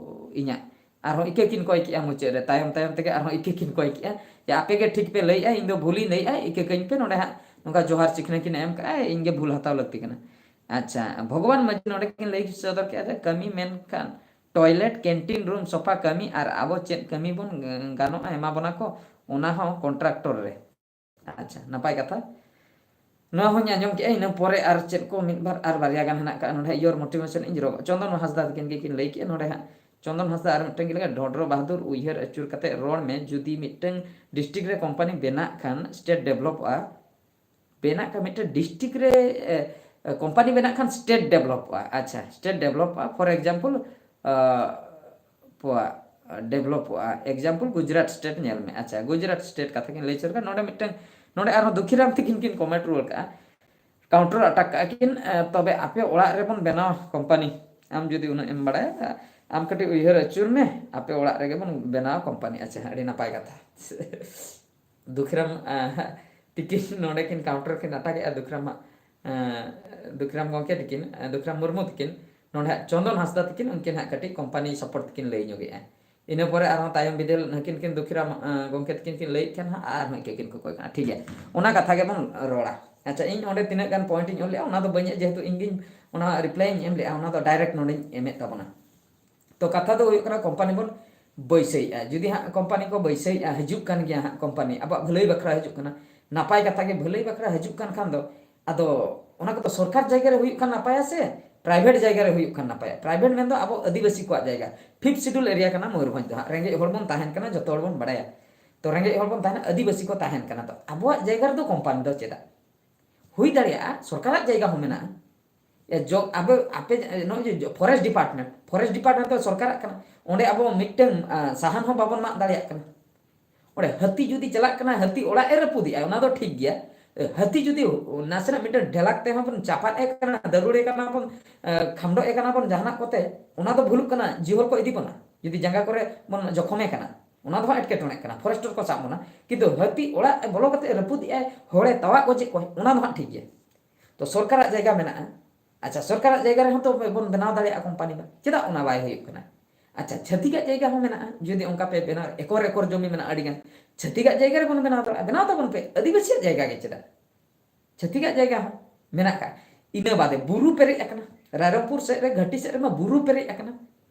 ᱤᱧᱟᱹᱜ᱾ ᱟᱨᱦᱚᱸ ᱤᱠᱟᱹ ᱠᱤᱱ ᱠᱚᱭ ᱠᱮᱜᱼᱟ ᱢᱩᱪᱟᱹᱫ ᱨᱮ, ᱛᱟᱭᱚᱢ ᱛᱟᱭᱚᱢ ᱛᱮᱜᱮ ᱟᱨᱦᱚᱸ ᱤᱠᱟᱹ ᱠᱤᱱ ᱠᱚᱭ ᱠᱮᱜᱼᱟ ᱡᱮ, "ᱟᱯᱮ ᱜᱮ ᱴᱷᱤᱠ ᱯᱮ ᱞᱟᱹᱭᱮᱜᱼᱟ, ᱤᱧ ᱫᱚ ᱵᱷᱩᱞᱤᱧ ᱞᱟᱹᱭᱮᱜᱼᱟ, ᱤᱠᱟᱹ ᱠᱟᱹᱧ ᱯᱮ᱾" ᱱᱚᱰᱮ ᱦᱟᱸᱜ ᱱᱚᱝᱠᱟ ᱡᱚᱦᱟᱨ ᱪᱤᱠᱷᱱᱟᱹ ᱠᱤᱱ ᱮᱢ ᱠᱟᱜᱼᱟ, "ᱤᱧ ᱜᱮ ᱵᱷᱩᱞ ᱦᱟᱛᱟᱣ ᱞᱟᱹᱠᱛᱤ ᱠᱟᱱᱟ᱾" ᱟᱪᱪᱷᱟ, ᱵᱷᱚᱜᱚᱵᱟᱱ ᱢᱟᱹᱡᱷᱤ ᱱᱚᱰᱮ ᱠᱤᱱ ᱞᱟᱹᱭ ᱥᱚᱫᱚᱨ ᱠᱮᱜᱼᱟ ᱡᱮ, ᱠᱟᱹᱢᱤ ᱢᱮᱱᱠᱷᱟᱱ ᱴᱚᱭᱞᱮᱴ, ᱠᱮᱱᱴᱤᱱ ᱨᱩᱢ, ᱥᱚᱯᱷᱟ ᱠᱟᱹᱢᱤ ᱟᱨ ᱟᱵᱚ ᱪᱮᱫ ᱠᱟᱹᱢᱤ ᱵᱚᱱ ᱜᱟᱱᱚᱜᱼᱟ ᱮᱢᱟ ᱵᱚᱱᱟ ᱠᱚ, ᱚᱱᱟ ᱦᱚᱸ ᱠᱚᱱᱴᱨᱟᱠᱴᱚᱨ ᱨᱮ᱾ ᱟᱪᱪᱷᱟ, ᱱᱟᱯᱟᱭ ᱠᱟᱛᱷᱟ᱾ ᱱᱚᱣᱟ ᱦᱚᱸᱧ ᱟᱸᱡᱚᱢ ᱠᱮᱜᱼᱟ, ᱤᱱᱟᱹ ᱯᱚᱨᱮ ᱟᱨ ᱪᱮᱫ ᱠᱚ ᱢᱤᱫ ᱵᱟᱨ ᱟᱨ ᱵᱟᱨᱭᱟ ᱜᱟᱱ ᱦᱮᱱᱟᱜ ᱠᱟᱜᱼᱟ ᱱᱚᱰᱮ, your motivation ᱤᱧ ᱨᱚᱜ, ᱪᱚᱱᱫᱚᱱ ᱦᱟᱸᱥᱫᱟ ᱛᱟᱹᱠᱤᱱ ᱜᱮᱠᱤᱱ ᱞᱟᱹᱭ ᱠᱮᱜᱼᱟ ᱱᱚᱰᱮ ᱦᱟᱸᱜ᱾ ᱪᱚᱱᱫᱚᱱ ᱦᱟᱸᱥᱫᱟ ᱟᱨ ᱢᱤᱫᱴᱟᱝ ᱜᱮ ᱞᱟᱹᱭ ᱠᱮᱜᱼᱟ, ᱰᱷᱚᱸᱰᱨᱚ ᱵᱟᱦᱟᱫᱩᱨ, ᱩᱭᱦᱟᱹᱨ ᱟᱹᱪᱩᱨ ᱠᱟᱛᱮ ᱨᱚᱲ ᱢᱮ, ᱡᱩᱫᱤ ᱢᱤᱫᱴᱟᱝ ᱰᱤᱥᱴᱨᱤᱠᱴ ᱨᱮ ᱠᱳᱢᱯᱟᱱᱤ ᱵᱮᱱᱟᱜ ᱠᱷᱟᱱ, ᱥᱴᱮᱴ ᱰᱮᱵᱷᱞᱚᱯᱚᱜᱼᱟ, ᱵᱮᱱᱟᱜ ᱠᱷᱟᱱ ᱢᱤᱫᱴᱟᱝ ᱰᱤᱥᱴᱨᱤᱠᱴ ᱨᱮ, ᱮ, ᱠᱳᱢᱯᱟᱱᱤ ᱵᱮᱱᱟᱜ ᱠᱷᱟᱱ ᱥᱴᱮᱴ ᱰᱮᱵᱷᱞᱚᱯᱚᱜᱼᱟ᱾ ᱟᱪᱪᱷᱟ, ᱥᱴᱮᱴ ᱰᱮᱵᱷᱞᱚᱯᱚᱜᱼᱟ, ᱯᱷᱚᱨ ᱮᱠᱡᱟᱢᱯᱚᱞ ᱯᱚᱣᱟ ᱰᱮᱵᱷᱞᱚᱯᱚᱜᱼᱟ᱾ ᱮᱠᱡᱟᱢᱯᱚᱞ ᱜᱩᱡᱽᱨᱟᱴ ᱥᱴᱮᱴ ᱧᱮᱞ ᱢᱮ᱾ ᱟᱪᱪᱷᱟ, ᱜᱩᱡᱽᱨᱟᱴ ᱥᱴᱮᱴ ᱠᱟᱛᱷᱟ ᱠᱤᱱ ᱞᱟᱹᱭ ᱪᱟᱹᱞ ᱠᱟᱜᱼᱟ᱾ ᱱᱚᱰᱮ ᱢᱤᱫᱴᱟᱝ, ᱱᱚᱰᱮ ᱟᱨᱦᱚᱸ ᱫᱩᱠᱷᱤᱨᱟᱢ ᱛᱤᱠᱤᱱ ᱠᱤᱱ ᱠᱚᱢᱮᱱᱴ ᱨᱩᱣᱟᱹᱲ ᱠᱟᱜᱼᱟ, ᱠᱟᱣᱩᱱᱴᱟᱨ ᱟᱴᱟᱠ ᱠᱟᱜᱼᱟ ᱠᱤᱱ, "ᱛᱚᱵᱮ ᱟᱯᱮ ᱚᱲᱟᱜ ᱨᱮᱵᱚᱱ ᱵᱮᱱᱟᱣᱟ ᱠᱳᱢᱯᱟᱱᱤ, ᱟᱢ ᱡᱩᱫᱤ ᱩᱱᱟᱹᱜ ᱮᱢ ᱵᱟᱲᱟᱭᱟ, ᱟᱢ ᱠᱟᱹᱴᱤᱡ ᱩᱭᱦᱟᱹᱨ ᱟᱹᱪᱩᱨ ᱢᱮ, ᱟᱯᱮ ᱚᱲᱟᱜ ᱨᱮᱜᱮ ᱵᱚᱱ ᱵᱮᱱᱟᱣᱟ ᱠᱳᱢᱯᱟᱱᱤ᱾" ᱟᱪᱪᱷᱟ, ᱟᱹᱰᱤ ᱱᱟᱯᱟᱭ ᱠᱟᱛᱷᱟ᱾ ᱫᱩᱠᱷᱤᱨᱟᱢ ᱛᱤᱠᱤᱱ ᱱᱚᱰᱮ ᱠᱤᱱ ᱠᱟᱣᱩᱱᱴᱟᱨ ᱠᱤᱱ ᱟᱴᱟᱠ ᱮᱜᱼᱟ, ᱫᱩᱠᱷᱤᱨᱟᱢ ᱦᱟᱸᱜ, ᱫᱩᱠᱷᱤᱨᱟᱢ ᱜᱚᱢᱠᱮ ᱛᱤᱠᱤᱱ, ᱫᱩᱠᱷᱤᱨᱟᱢ ᱢᱩᱨᱢᱩ ᱛᱤᱠᱤᱱ, ᱱᱚᱰᱮ ᱦᱟᱸᱜ ᱪᱚᱱᱫᱚᱱ ᱦᱟᱸᱥᱫᱟ ᱛᱤᱠᱤᱱ, ᱩᱱᱠᱤᱱ ᱦᱟᱸᱜ ᱠᱟᱹᱴᱤᱡ ᱠᱳᱢᱯᱟᱱᱤ ᱥᱟᱯᱳᱨᱴ ᱛᱤᱠᱤᱱ ᱞᱟᱹᱭ ᱧᱚᱜᱮᱜᱼᱟ᱾ ᱤᱱᱟᱹ ᱯᱚᱨᱮ ᱟᱨᱦᱚᱸ ᱛᱟᱭᱚᱢ ᱵᱤᱫᱟᱹᱞ ᱱᱩᱠᱤᱱ ᱠᱤᱱ ᱫᱩᱠᱷᱤᱨᱟᱢ ᱜᱚᱢᱠᱮ ᱛᱤᱠᱤᱱ ᱠᱤᱱ ᱞᱟᱹᱭᱮᱫ ᱠᱷᱟᱱ ᱦᱟᱸᱜ ᱟᱨᱦᱚᱸ ᱤᱠᱟᱹ ᱠᱤᱱ ᱠᱚᱠᱚᱭ ᱠᱟᱱᱟ᱾ ᱴᱷᱤᱠ ᱜᱮᱭᱟ, ᱚᱱᱟ ᱠᱟᱛᱷᱟ ᱜᱮᱵᱚᱱ ᱨᱚᱲᱟ᱾ ᱟᱪᱪᱷᱟ, ᱤᱧ ᱚᱸᱰᱮ ᱛᱤᱱᱟᱹᱜ ᱜᱟᱱ ᱯᱚᱭᱮᱱᱴ ᱤᱧ ᱚᱞ ᱞᱮᱜᱼᱟ, ᱚᱱᱟ ᱫᱚ ᱵᱟᱹᱧ, ᱡᱮᱦᱮᱛᱩ ᱤᱧ ᱜᱤᱧ ᱚᱱᱟ ᱨᱤᱯᱞᱟᱭ ᱤᱧ ᱮᱢ ᱞᱮᱜᱼᱟ, ᱚᱱᱟ ᱫᱚ ᱰᱟᱭᱨᱮᱠᱴ ᱱᱚᱰᱮᱧ ᱮᱢᱮᱫ ᱛᱟᱵᱚᱱᱟ᱾ ᱛᱚ ᱠᱟᱛᱷᱟ ᱫᱚ ᱦᱩᱭᱩᱜ ᱠᱟᱱᱟ, ᱠᱳᱢᱯᱟᱱᱤ ᱵᱚᱱ ᱵᱟᱹᱭᱥᱟᱹᱣᱮᱫᱼᱟ᱾ ᱡᱩᱫᱤ ᱦᱟᱸᱜ ᱠᱳᱢᱯᱟᱱᱤ ᱠᱚ ᱵᱟᱹᱭᱥᱟᱹᱣᱮᱫᱼᱟ, ᱦᱤᱡᱩᱜ ᱠᱟᱱ ᱜᱮᱭᱟ ᱦᱟᱸᱜ ᱠᱳᱢᱯᱟᱱᱤ, ᱟᱵᱚᱣᱟᱜ ᱵᱷᱟᱹᱞᱟᱹᱭ ᱵᱟᱠᱷᱨᱟ ᱦᱤᱡᱩᱜ ᱠᱟᱱᱟ, ᱱᱟᱯᱟᱭ ᱠᱟᱛᱷᱟ ᱜᱮ, ᱵᱷᱟᱹᱞᱟᱹᱭ ᱵᱟᱠᱷᱨᱟ ᱦᱤᱡᱩᱜ ᱠᱟᱱ ᱠᱷᱟᱱ ᱫᱚ ᱟᱫᱚ ᱚᱱᱟ ᱠᱚᱫᱚ ᱥᱚᱨᱠᱟᱨ ᱡᱟᱭᱜᱟ ᱨᱮ ᱦᱩᱭᱩᱜ ᱠᱷᱟᱱ ᱱᱟᱯᱟᱭᱟ ᱥᱮ ᱯᱨᱟᱭᱵᱷᱮᱴ ᱡᱟᱭᱜᱟ ᱨᱮ ᱦᱩᱭᱩᱜ ᱠᱷᱟᱱ ᱱᱟᱯᱟᱭᱟ? ᱯᱨᱟᱭᱵᱷᱮᱴ ᱢᱮᱱᱫᱚ ᱟᱵᱚ ᱟᱹᱫᱤᱵᱟᱹᱥᱤ ᱠᱚᱣᱟᱜ ᱡᱟᱭᱜᱟ, ᱯᱷᱤᱯᱛᱷ ᱥᱤᱰᱩᱞ ᱮᱨᱤᱭᱟ ᱠᱟᱱᱟ ᱢᱚᱭᱩᱨᱵᱷᱚᱸᱡᱽ ᱫᱚ ᱦᱟᱸᱜ᱾ ᱨᱮᱸᱜᱮᱡ ᱦᱚᱲ ᱵᱚᱱ ᱛᱟᱦᱮᱱ ᱠᱟᱱᱟ, ᱡᱚᱛᱚ ᱦᱚᱲ ᱵᱚᱱ ᱵᱟᱲᱟᱭᱟ᱾ ᱛᱚ ᱨᱮᱸᱜᱮᱡ ᱦᱚᱲ ᱵᱚᱱ ᱛᱟᱦᱮᱱᱟ, ᱟᱹᱫᱤᱵᱟᱹᱥᱤ ᱠᱚ ᱛᱟᱦᱮᱱ ᱠᱟᱱᱟ, ᱛᱚ ᱟᱵᱚᱣᱟᱜ ᱡᱟᱭᱜᱟ ᱨᱮᱫᱚ ᱠᱳᱢᱯᱟᱱᱤ ᱫᱚ ᱪᱮᱫᱟᱜ? ᱦᱩᱭ ᱫᱟᱲᱮᱭᱟᱜᱼᱟ ᱥᱚᱨᱠᱟᱨᱟᱜ ᱡᱟᱭᱜᱟ ᱦᱚᱸ ᱢᱮᱱᱟᱜᱼᱟ᱾ ᱮ, ᱡᱚ-, ᱟᱵᱚ, ᱟᱯᱮ, ᱱᱚᱜᱼᱚᱭ ᱡᱮ ᱡᱚ-, ᱯᱷᱚᱨᱮᱥᱴ ᱰᱤᱯᱟᱨᱴᱢᱮᱱᱴ, ᱯᱷᱚᱨᱮᱥᱴ ᱰᱤᱯᱟᱨᱴᱢᱮᱱᱴ ᱫᱚ ᱥᱚᱨᱠᱟᱨᱟᱜ ᱠᱟᱱᱟ᱾ ᱚᱸᱰᱮ ᱟᱵᱚ ᱢᱤᱫᱴᱟᱝ, ᱟ, ᱥᱟᱦᱟᱱ ᱦᱚᱸ ᱵᱟᱵᱚᱱ ᱢᱟᱜ ᱫᱟᱲᱮᱭᱟᱜ ᱠᱟᱱᱟ᱾ ᱚᱸᱰᱮ ᱦᱟᱹᱛᱤ ᱡᱩᱫᱤ ᱪᱟᱞᱟᱜ ᱠᱟᱱᱟ, ᱦᱟᱹᱛᱤ ᱚᱲᱟᱜ ᱮ ᱨᱟᱹᱯᱩᱫᱮᱜᱼᱟ, ᱚᱱᱟ ᱫᱚ ᱴᱷᱤᱠ ᱜᱮᱭᱟ᱾ ᱮ, ᱦᱟᱹᱛᱤ ᱡᱩᱫᱤ ᱱᱟᱥᱮᱱᱟᱜ ᱢᱤᱫᱴᱟᱝ ᱰᱷᱮᱞᱟᱠ ᱛᱮᱦᱚᱸ ᱵᱚᱱ ᱪᱟᱯᱟᱫ ᱮ ᱠᱟᱱᱟ, ᱫᱟᱹᱨᱩᱲ ᱮ ᱠᱟᱱᱟ ᱵᱚᱱ, ᱮ, ᱠᱷᱟᱢᱰᱚᱜ ᱮ ᱠᱟᱱᱟ ᱵᱚᱱ ᱡᱟᱦᱟᱱᱟᱜ ᱠᱚᱛᱮ, ᱚᱱᱟ ᱫᱚ ᱵᱷᱩᱞᱩᱜ ᱠᱟᱱᱟ, ᱡᱤᱦᱚᱞ ᱠᱚ ᱤᱫᱤ ᱵᱚᱱᱟ᱾ ᱡᱩᱫᱤ ᱡᱟᱸᱜᱟ ᱠᱚᱨᱮ ᱵᱚᱱ ᱡᱚᱠᱷᱚᱢᱮ ᱠᱟᱱᱟ, ᱚᱱᱟ ᱫᱚ ᱦᱟᱸᱜ ᱮᱴᱠᱮᱴᱚᱬᱮᱜ ᱠᱟᱱᱟ, ᱯᱷᱚᱨᱮᱥᱴᱟᱨ ᱠᱚ ᱥᱟᱵ ᱵᱚᱱᱟ᱾ ᱠᱤᱱᱛᱩ ᱦᱟᱹᱛᱤ ᱚᱲᱟᱜ ᱵᱚᱞᱚ ᱠᱟᱛᱮ ᱨᱟᱹᱯᱩᱫᱮᱜᱼᱟᱭ, ᱦᱚᱲᱮ ᱛᱟᱣᱟᱜ ᱜᱚᱡᱮᱫ ᱠᱚᱣᱟ, ᱚᱱᱟ ᱫᱚ ᱦᱟᱸᱜ ᱴᱷᱤᱠ ᱜᱮᱭᱟ᱾ ᱛᱚ ᱥᱚᱨᱠᱟᱨᱟᱜ ᱡᱟᱭᱜᱟ ᱢᱮᱱᱟᱜᱼᱟ᱾ ᱟᱪᱪᱷᱟ, ᱥᱚᱨᱠᱟᱨᱟᱜ ᱡᱟᱭᱜᱟ ᱨᱮᱦᱚᱸ ᱛᱚ ᱵᱚᱱ ᱵᱮᱱᱟᱣ ᱫᱟᱲᱮᱭᱟᱜᱼᱟ ᱠᱳᱢᱯᱟᱱᱤ ᱢᱟ, ᱪᱮᱫᱟᱜ ᱚᱱᱟ ᱵᱟᱭ ᱦᱩᱭᱩᱜ ᱠᱟᱱᱟ? ᱟᱪᱪᱷᱟ, ᱪᱷᱟᱹᱛᱤᱠᱟᱜ ᱡᱟᱭᱜᱟ ᱦᱚᱸ ᱢᱮᱱᱟᱜᱼᱟ, ᱡᱩᱫᱤ ᱚᱱᱠᱟ ᱯᱮ ᱵᱮᱱᱟᱣ, ᱮᱠᱚᱨ ᱮᱠᱚᱨ ᱡᱚᱢᱤ ᱢᱮᱱᱟᱜᱼᱟ ᱟᱹᱰᱤᱜᱟᱱ, ᱪᱷᱟᱹᱛᱤᱠᱟᱜ ᱡᱟᱭᱜᱟ ᱨᱮᱵᱚᱱ ᱵᱮᱱᱟᱣ ᱫᱟᱲᱮᱭᱟᱜᱼᱟ, ᱵᱮᱱᱟᱣ ᱛᱟᱵᱚᱱ ᱯᱮ, ᱟᱹᱫᱤᱵᱟᱹᱥᱤᱭᱟᱜ ᱡᱟᱭᱜᱟ ᱜᱮ ᱪᱮᱫᱟᱜ? ᱪᱷᱟᱹᱛᱤᱠᱟᱜ ᱡᱟᱭᱜᱟ ᱦᱚᱸ ᱢᱮᱱᱟᱜ ᱠᱟᱜᱼᱟ᱾ ᱤᱱᱟᱹ ᱵᱟᱫᱮ ᱵᱩᱨᱩ ᱯᱮᱨᱮᱡ ᱟᱠᱟᱱᱟ, ᱨᱟᱭᱨᱚᱝᱯᱩᱨ ᱥᱮᱫ ᱨᱮ, ᱜᱷᱟᱹᱴᱤ ᱥᱮᱫ ᱨᱮᱢᱟ ᱵᱩᱨᱩ ᱯᱮᱨᱮᱡ ᱟᱠᱟᱱᱟ᱾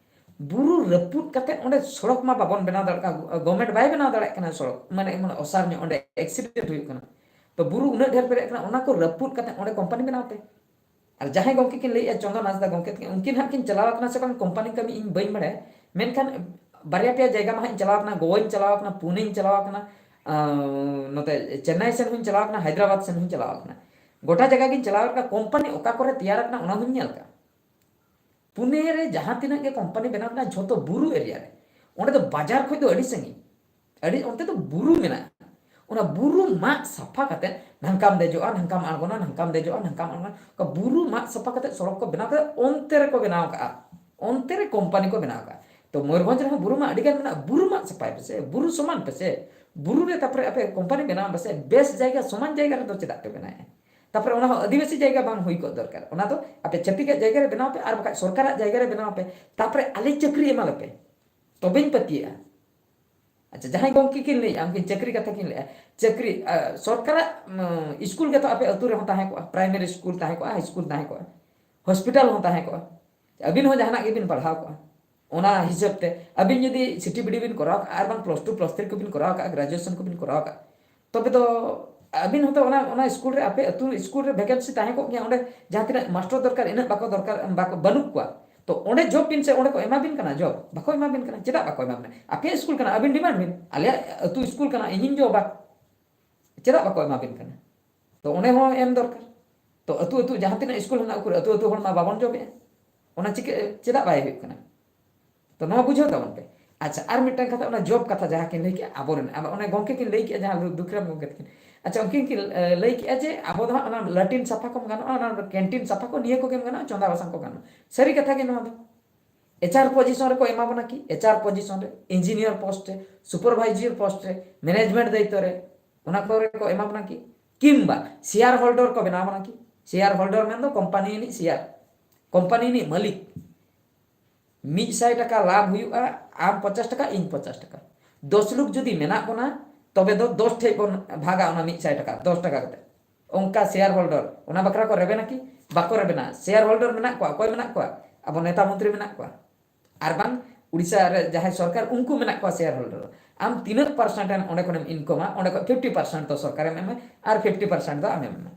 ᱵᱩᱨᱩ ᱨᱟᱹᱯᱩᱫ ᱠᱟᱛᱮ ᱚᱸᱰᱮ ᱥᱚᱲᱚᱠ ᱢᱟ ᱵᱟᱵᱚᱱ ᱵᱮᱱᱟᱣ ᱫᱟᱲᱮᱭᱟᱜ ᱠᱟᱱᱟ, ᱜᱚ-, ᱜᱚᱵᱷᱢᱮᱱᱴ ᱵᱟᱭ ᱵᱮᱱᱟᱣ ᱫᱟᱲᱮᱭᱟᱜ ᱠᱟᱱᱟ ᱥᱚᱲᱚᱠ, ᱢᱟᱱᱮ ᱮᱢᱚᱱ ᱚᱥᱟᱨ ᱧᱚᱜ ᱚᱸᱰᱮ ᱮᱠᱥᱤᱰᱮᱱᱴ ᱦᱩᱭᱩᱜ ᱠᱟᱱᱟ᱾ ᱛᱚ ᱵᱩᱨᱩ ᱩᱱᱟᱹᱜ ᱰᱷᱮᱨ ᱯᱮᱨᱮᱡ ᱟᱠᱟᱱᱟ, ᱚᱱᱟ ᱠᱚ ᱨᱟᱹᱯᱩᱫ ᱠᱟᱛᱮ ᱚᱸᱰᱮ ᱠᱳᱢᱯᱟᱱᱤ ᱵᱮᱱᱟᱣ ᱯᱮ᱾ ᱟᱨ ᱡᱟᱦᱟᱸᱭ ᱜᱚᱢᱠᱮ ᱠᱤᱱ ᱞᱟᱹᱭᱮᱫᱼᱟ, ᱪᱚᱸᱫᱚᱱ ᱦᱟᱸᱥᱫᱟ ᱜᱚᱢᱠᱮ ᱛᱟᱹᱠᱤᱱ, ᱩᱱᱠᱤᱱ ᱦᱟᱸᱜ ᱠᱤᱱ ᱪᱟᱞᱟᱣ ᱟᱠᱟᱱᱟ ᱥᱮ ᱵᱟᱝ ᱠᱳᱢᱯᱟᱱᱤ ᱠᱟᱹᱢᱤ, ᱤᱧ ᱵᱟᱹᱧ ᱵᱟᱲᱟᱭᱟ᱾ ᱢᱮᱱᱠᱷᱟᱱ ᱵᱟᱨᱭᱟ ᱯᱮᱭᱟ ᱡᱟᱭᱜᱟ ᱢᱟ ᱦᱟᱸᱜ ᱤᱧ ᱪᱟᱞᱟᱣ ᱟᱠᱟᱱᱟ, ᱜᱳᱣᱟᱧ ᱪᱟᱞᱟᱣ ᱟᱠᱟᱱᱟ, ᱯᱩᱱᱮᱧ ᱪᱟᱞᱟᱣ ᱟᱠᱟᱱᱟ, ᱟᱸ, ᱱᱚᱛᱮ ᱪᱮᱱᱱᱟᱭ ᱥᱮᱱ ᱦᱚᱸᱧ ᱪᱟᱞᱟᱣ ᱟᱠᱟᱱᱟ, ᱦᱟᱭᱫᱨᱟᱵᱟᱫᱽ ᱥᱮᱱ ᱦᱚᱸᱧ ᱪᱟᱞᱟᱣ ᱟᱠᱟᱱᱟ᱾ ᱜᱚᱴᱟ ᱡᱟᱭᱜᱟ ᱜᱤᱧ ᱪᱟᱞᱟᱣ ᱟᱠᱟᱱᱟ, ᱠᱳᱢᱯᱟᱱᱤ ᱚᱠᱟ ᱠᱚᱨᱮ ᱛᱮᱭᱟᱨ ᱟᱠᱟᱱᱟ ᱚᱱᱟ ᱦᱚᱸᱧ ᱧᱮᱞ ᱠᱟᱜᱼᱟ᱾ ᱯᱩᱱᱮ ᱨᱮ ᱡᱟᱦᱟᱸ ᱛᱤᱱᱟᱹᱜ ᱜᱮ ᱠᱳᱢᱯᱟᱱᱤ ᱵᱮᱱᱟᱣ ᱠᱟᱱᱟ ᱡᱷᱚᱛᱚ ᱵᱩᱨᱩ ᱮᱨᱤᱭᱟ ᱨᱮ, ᱚᱸᱰᱮ ᱫᱚ ᱵᱟᱡᱟᱨ ᱠᱷᱚᱱ ᱫᱚ ᱟᱹᱰᱤ ᱥᱟᱺᱜᱤᱧ, ᱟᱹᱰᱤ, ᱚᱱᱛᱮ ᱫᱚ ᱵᱩᱨᱩ ᱢᱮᱱᱟᱜᱼᱟ᱾ ᱚᱱᱟ ᱵᱩᱨᱩ ᱢᱟᱜ ᱥᱟᱯᱷᱟ ᱠᱟᱛᱮ ᱱᱚᱝᱠᱟᱢ ᱫᱮᱡᱚᱜᱼᱟ, ᱱᱚᱝᱠᱟᱢ ᱟᱬᱜᱚᱱᱟ, ᱱᱚᱝᱠᱟᱢ ᱫᱮᱡᱚᱜᱼᱟ, ᱱᱚᱝᱠᱟᱢ ᱟᱬᱜᱚᱱᱟ, ᱚᱱᱠᱟ ᱵᱩᱨᱩ ᱢᱟᱜ ᱥᱟᱯᱷᱟ ᱠᱟᱛᱮ ᱥᱚᱲᱚᱠ ᱠᱚ ᱵᱮᱱᱟᱣ ᱠᱟᱛᱮ ᱚᱱᱛᱮ ᱨᱮᱠᱚ ᱵᱮᱱᱟᱣ ᱠᱟᱜᱼᱟ, ᱚᱱᱛᱮ ᱨᱮ ᱠᱳᱢᱯᱟᱱᱤ ᱠᱚ ᱵᱮᱱᱟᱣ ᱠᱟᱜᱼᱟ᱾ ᱛᱚ ᱢᱚᱭᱩᱨᱵᱷᱚᱸᱡᱽ ᱨᱮᱦᱚᱸ ᱵᱩᱨᱩ ᱢᱟ ᱟᱹᱰᱤ ᱜᱟᱱ ᱢᱮᱱᱟᱜᱼᱟ, ᱵᱩᱨᱩ ᱢᱟᱜ ᱥᱟᱯᱷᱟᱭ ᱯᱮᱥᱮ, ᱵᱩᱨᱩ ᱥᱚᱢᱟᱱ ᱯᱮᱥᱮ, ᱵᱩᱨᱩ ᱨᱮ ᱛᱟᱯᱚᱨᱮ ᱟᱯᱮ ᱠᱳᱢᱯᱟᱱᱤ ᱵᱮᱱᱟᱣ ᱯᱮᱥᱮ, ᱵᱮᱥ ᱡᱟᱭᱜᱟ ᱥᱚᱢᱟᱱ ᱡᱟᱭᱜᱟ ᱨᱮᱫᱚ ᱪᱮᱫᱟᱜ ᱯᱮ ᱵᱮᱱᱟᱣᱮᱫᱼᱟ? ᱛᱟᱯᱚᱨᱮ ᱚᱱᱟ ᱦᱚᱸ ᱟᱹᱫᱤᱵᱟᱹᱥᱤ ᱡᱟᱭᱜᱟ ᱵᱟᱝ ᱦᱩᱭ ᱠᱚᱜ ᱫᱚᱨᱠᱟᱨ, ᱚᱱᱟ ᱫᱚ ᱟᱯᱮ ᱪᱷᱟᱹᱛᱤᱠᱟᱜ ᱡᱟᱭᱜᱟ ᱨᱮ ᱵᱮᱱᱟᱣ ᱯᱮ, ᱟᱨ ᱵᱟᱠᱷᱟᱡ ᱥᱚᱨᱠᱟᱨᱟᱜ ᱡᱟᱭᱜᱟ ᱨᱮ ᱵᱮᱱᱟᱣ ᱯᱮ, ᱛᱟᱯᱚᱨᱮ ᱟᱞᱮ ᱪᱟᱹᱠᱨᱤ ᱮᱢᱟ ᱞᱮᱯᱮ, ᱛᱚᱵᱮᱧ ᱯᱟᱹᱛᱭᱟᱹᱜᱼᱟ᱾ ᱟᱪᱪᱷᱟ, ᱡᱟᱦᱟᱸᱭ ᱜᱚᱢᱠᱮ ᱠᱤᱱ ᱞᱟᱹᱭᱮᱫᱼᱟ, ᱩᱱᱠᱤᱱ ᱪᱟᱹᱠᱨᱤ ᱠᱟᱛᱷᱟ ᱠᱤᱱ ᱞᱟᱹᱭᱮᱫᱼᱟ, ᱪᱟᱹᱠᱨᱤ, ᱟ, ᱥᱚᱨᱠᱟᱨᱟᱜ, ᱩᱢ, ᱥᱠᱩᱞ ᱜᱮᱛᱚ ᱟᱯᱮ ᱟᱹᱛᱩ ᱨᱮᱦᱚᱸ ᱛᱟᱦᱮᱸ ᱠᱚᱜᱼᱟ, ᱯᱨᱟᱭᱢᱟᱨᱤ ᱥᱠᱩᱞ ᱛᱟᱦᱮᱸ ᱠᱚᱜᱼᱟ, ᱦᱟᱭ ᱥᱠᱩᱞ ᱛᱟᱦᱮᱸ ᱠᱚᱜᱼᱟ, ᱦᱚᱥᱯᱤᱴᱟᱞ ᱦᱚᱸ ᱛᱟᱦᱮᱸ ᱠᱚᱜᱼᱟ, ᱟᱹᱵᱤᱱ ᱦᱚᱸ ᱡᱟᱦᱟᱱᱟᱜ ᱜᱮᱵᱤᱱ ᱯᱟᱲᱦᱟᱣ ᱠᱚᱜᱼᱟ᱾ ᱚᱱᱟ ᱦᱤᱥᱟᱹᱵ ᱛᱮ ᱟᱹᱵᱤᱱ ᱡᱩᱫᱤ ᱥᱤᱴᱤ ᱵᱤᱰᱤ ᱵᱤᱱ ᱠᱚᱨᱟᱣ ᱠᱟᱜᱼᱟ, ᱟᱨ ᱵᱟᱝ ᱯᱞᱟᱥ ᱴᱩ ᱯᱞᱟᱥ ᱛᱷᱨᱤ ᱠᱚᱵᱤᱱ ᱠᱚᱨᱟᱣ ᱠᱟᱜᱼᱟ, ᱜᱨᱮᱡᱩᱭᱮᱥᱚᱱ ᱠᱚᱵᱤᱱ ᱠᱚᱨᱟᱣ ᱠᱟᱜᱼᱟ, ᱛᱚᱵᱮ ᱫᱚ ᱟᱹᱵᱤᱱ ᱦᱚᱸᱛᱚ ᱚᱱᱟ, ᱚᱱᱟ ᱥᱠᱩᱞ ᱨᱮ, ᱟᱯᱮ ᱟᱹᱛᱩ ᱥᱠᱩᱞ ᱨᱮ ᱵᱷᱮᱠᱮᱱᱥᱤ ᱛᱟᱦᱮᱸ ᱠᱚᱜ ᱜᱮᱭᱟ, ᱚᱸᱰᱮ ᱡᱟᱦᱟᱸ ᱛᱤᱱᱟᱹᱜ ᱢᱟᱥᱴᱟᱨ ᱫᱚᱨᱠᱟᱨ, ᱤᱱᱟᱹᱜ ᱵᱟᱠᱚ ᱫᱚᱨᱠᱟᱨ, ᱵᱟᱠᱚ, ᱵᱟᱹᱱᱩᱜ ᱠᱚᱣᱟ᱾ ᱛᱚ ᱚᱸᱰᱮ ᱡᱚᱵ ᱵᱤᱱ ᱥᱮ, ᱚᱸᱰᱮ ᱠᱚ ᱮᱢᱟ ᱵᱤᱱ ᱠᱟᱱᱟ ᱡᱚᱵ? ᱵᱟᱠᱚ ᱮᱢᱟ ᱵᱤᱱ ᱠᱟᱱᱟ᱾ ᱪᱮᱫᱟᱜ ᱵᱟᱠᱚ ᱮᱢᱟ ᱵᱤᱱᱟ? ᱟᱯᱮᱭᱟᱜ ᱥᱠᱩᱞ ᱠᱟᱱᱟ, ᱟᱹᱵᱤᱱ ᱰᱤᱢᱟᱱᱰ ᱵᱤᱱ, "ᱟᱞᱮᱭᱟᱜ ᱟᱹᱛᱩ ᱥᱠᱩᱞ ᱠᱟᱱᱟ, ᱤᱧᱤᱧ ᱡᱚᱵᱟ", ᱪᱮᱫᱟᱜ ᱵᱟᱠᱚ ᱮᱢᱟ ᱵᱤᱱ ᱠᱟᱱᱟ? ᱛᱚ ᱚᱸᱰᱮ ᱦᱚᱸ ᱮᱢ ᱫᱚᱨᱠᱟᱨ᱾ ᱛᱚ ᱟᱹᱛᱩ ᱟᱹᱛᱩ ᱡᱟᱦᱟᱸ ᱛᱤᱱᱟᱹᱜ ᱥᱠᱩᱞ ᱦᱮᱱᱟᱜ, ᱩᱠᱩᱨ ᱟᱹᱛᱩ ᱟᱹᱛᱩ ᱦᱚᱲ ᱢᱟ ᱵᱟᱵᱚᱱ ᱡᱚᱵᱮᱜᱼᱟ᱾ ᱚᱱᱟ ᱪᱤᱠᱟᱹ, ᱪᱮᱫᱟᱜ ᱵᱟᱭ ᱦᱩᱭᱩᱜ ᱠᱟᱱᱟ? ᱛᱚ ᱱᱚᱣᱟ ᱵᱩᱡᱷᱟᱹᱣ ᱛᱟᱵᱚᱱ ᱯᱮ᱾ ᱟᱪᱪᱷᱟ, ᱟᱨ ᱢᱤᱫᱴᱟᱝ ᱠᱟᱛᱷᱟ, ᱚᱱᱟ ᱡᱚᱵ ᱠᱟᱛᱷᱟ ᱡᱟᱦᱟᱸ ᱠᱤᱱ ᱞᱟᱹᱭ ᱠᱮᱜᱼᱟ, ᱟᱵᱚᱨᱮᱱ, ᱟᱵᱚ ᱚᱱᱮ ᱜᱚᱢᱠᱮ ᱠᱤᱱ ᱞᱟᱹᱭ ᱠᱮᱜᱼᱟ, ᱡᱟᱦᱟᱸ ᱫᱩ-, ᱫᱩᱠᱷᱤᱨᱟᱢ ᱜᱚᱢᱠᱮ ᱛᱟᱹᱠᱤᱱ, ᱟᱪᱪᱷᱟ, ᱩᱱᱠᱤᱱ ᱠᱤᱱ, ᱮ, ᱞᱟᱹᱭ ᱠᱮᱜᱼᱟ ᱡᱮ ᱟᱵᱚ ᱫᱚ ᱦᱟᱸᱜ ᱚᱱᱟ ᱞᱟᱴᱤᱱ ᱥᱟᱯᱷᱟ ᱠᱚᱢ ᱜᱟᱱᱚᱜᱼᱟ, ᱚᱱᱟ ᱠᱮᱱᱴᱤᱱ ᱥᱟᱯᱷᱟ ᱠᱚ, ᱱᱤᱭᱟᱹ ᱠᱚᱜᱮᱢ ᱜᱟᱱᱚᱜᱼᱟ, ᱪᱚᱸᱫᱟ ᱵᱟᱥᱟᱝ ᱠᱚ ᱜᱟᱱᱚᱜᱼᱟ᱾ ᱥᱟᱹᱨᱤ ᱠᱟᱛᱷᱟ ᱜᱮ ᱱᱚᱣᱟ ᱫᱚ᱾ ᱮᱪ ᱟᱨ ᱯᱚᱡᱤᱥᱚᱱ ᱨᱮᱠᱚ ᱮᱢᱟ ᱵᱚᱱᱟ ᱠᱤ? ᱮᱪ ᱟᱨ ᱯᱚᱡᱤᱥᱚᱱ ᱨᱮ, ᱤᱧᱡᱤᱱᱤᱭᱟᱨ ᱯᱳᱥᱴ ᱨᱮ, ᱥᱩᱯᱟᱨᱵᱷᱟᱭᱡᱟᱨ ᱯᱳᱥᱴ ᱨᱮ, ᱢᱮᱱᱮᱡᱢᱮᱱᱴ ᱫᱟᱭᱤᱛᱛᱚ ᱨᱮ, ᱚᱱᱟ ᱠᱚᱨᱮ ᱠᱚ ᱮᱢᱟ ᱵᱚᱱᱟ ᱠᱤ? ᱠᱤᱝᱵᱟ ᱥᱮᱭᱟᱨ ᱦᱳᱞᱰᱟᱨ ᱠᱚ ᱵᱮᱱᱟᱣ ᱵᱚᱱᱟ ᱠᱤ? ᱥᱮᱭᱟᱨ ᱦᱳᱞᱰᱟᱨ ᱢᱮᱱᱫᱚ ᱠᱳᱢᱯᱟᱱᱤ ᱨᱤᱱᱤᱡ ᱥᱮᱭᱟᱨ, ᱠᱳᱢᱯᱟᱱᱤ ᱨᱤᱱᱤᱡ ᱢᱟᱹᱞᱤᱠ᱾ ᱢᱤᱫ ᱥᱟᱭ ᱴᱟᱠᱟ ᱞᱟᱵᱷ ᱦᱩᱭᱩᱜᱼᱟ, ᱟᱢ ᱯᱚᱧᱪᱟᱥ ᱴᱟᱠᱟ, ᱤᱧ ᱯᱚᱧᱪᱟᱥ ᱴᱟᱠᱟ᱾ ᱫᱚᱥ ᱞᱳᱠ ᱡᱩᱫᱤ ᱢᱮᱱᱟᱜ ᱵᱚᱱᱟ, ᱛᱚᱵᱮ ᱫᱚ ᱫᱚᱥ ᱴᱷᱮᱡ ᱵᱚᱱ ᱵᱷᱟᱜᱟ ᱚᱱᱟ ᱢᱤᱫ ᱥᱟᱭ ᱴᱟᱠᱟ, ᱫᱚᱥ ᱴᱟᱠᱟ ᱠᱟᱛᱮ᱾ ᱚᱱᱠᱟ ᱥᱮᱭᱟᱨ ᱦᱳᱞᱰᱟᱨ ᱚᱱᱟ ᱵᱟᱠᱷᱨᱟ ᱠᱚ ᱨᱮᱵᱮᱱᱟ ᱠᱤ? ᱵᱟᱠᱚ ᱨᱮᱵᱮᱱᱟ᱾ ᱥᱮᱭᱟᱨ ᱦᱳᱞᱰᱟᱨ ᱢᱮᱱᱟᱜ ᱠᱚᱣᱟ, ᱚᱠᱚᱭ ᱢᱮᱱᱟᱜ ᱠᱚᱣᱟ? ᱟᱵᱚ ᱱᱮᱛᱟ ᱢᱚᱱᱛᱨᱤ ᱢᱮᱱᱟᱜ ᱠᱚᱣᱟ, ᱟᱨ ᱵᱟᱝ ᱩᱲᱤᱥᱥᱟ ᱨᱮ ᱡᱟᱦᱟᱸᱭ ᱥᱚᱨᱠᱟᱨ, ᱩᱱᱠᱩ ᱢᱮᱱᱟᱜ ᱠᱚᱣᱟ ᱥᱮᱭᱟᱨ ᱦᱳᱞᱰᱟᱨ᱾ ᱟᱢ ᱛᱤᱱᱟᱹᱜ ᱯᱟᱨᱥᱮᱱᱴ ᱮᱢ ᱚᱸᱰᱮ ᱠᱷᱚᱱᱮᱢ ᱤᱱᱠᱚᱢᱟ, ᱚᱸᱰᱮ ᱠᱷᱚᱱ ᱯᱷᱤᱯᱴᱤ ᱯᱟᱨᱥᱮᱱᱴ ᱫᱚ ᱥᱚᱨᱠᱟᱨᱮᱢ ᱮᱢᱟ ᱟᱨ ᱯᱷᱤᱯᱴᱤ ᱯᱟᱨᱥᱮᱱᱴ ᱫᱚ ᱟᱢᱮᱢ ᱮᱢᱟ᱾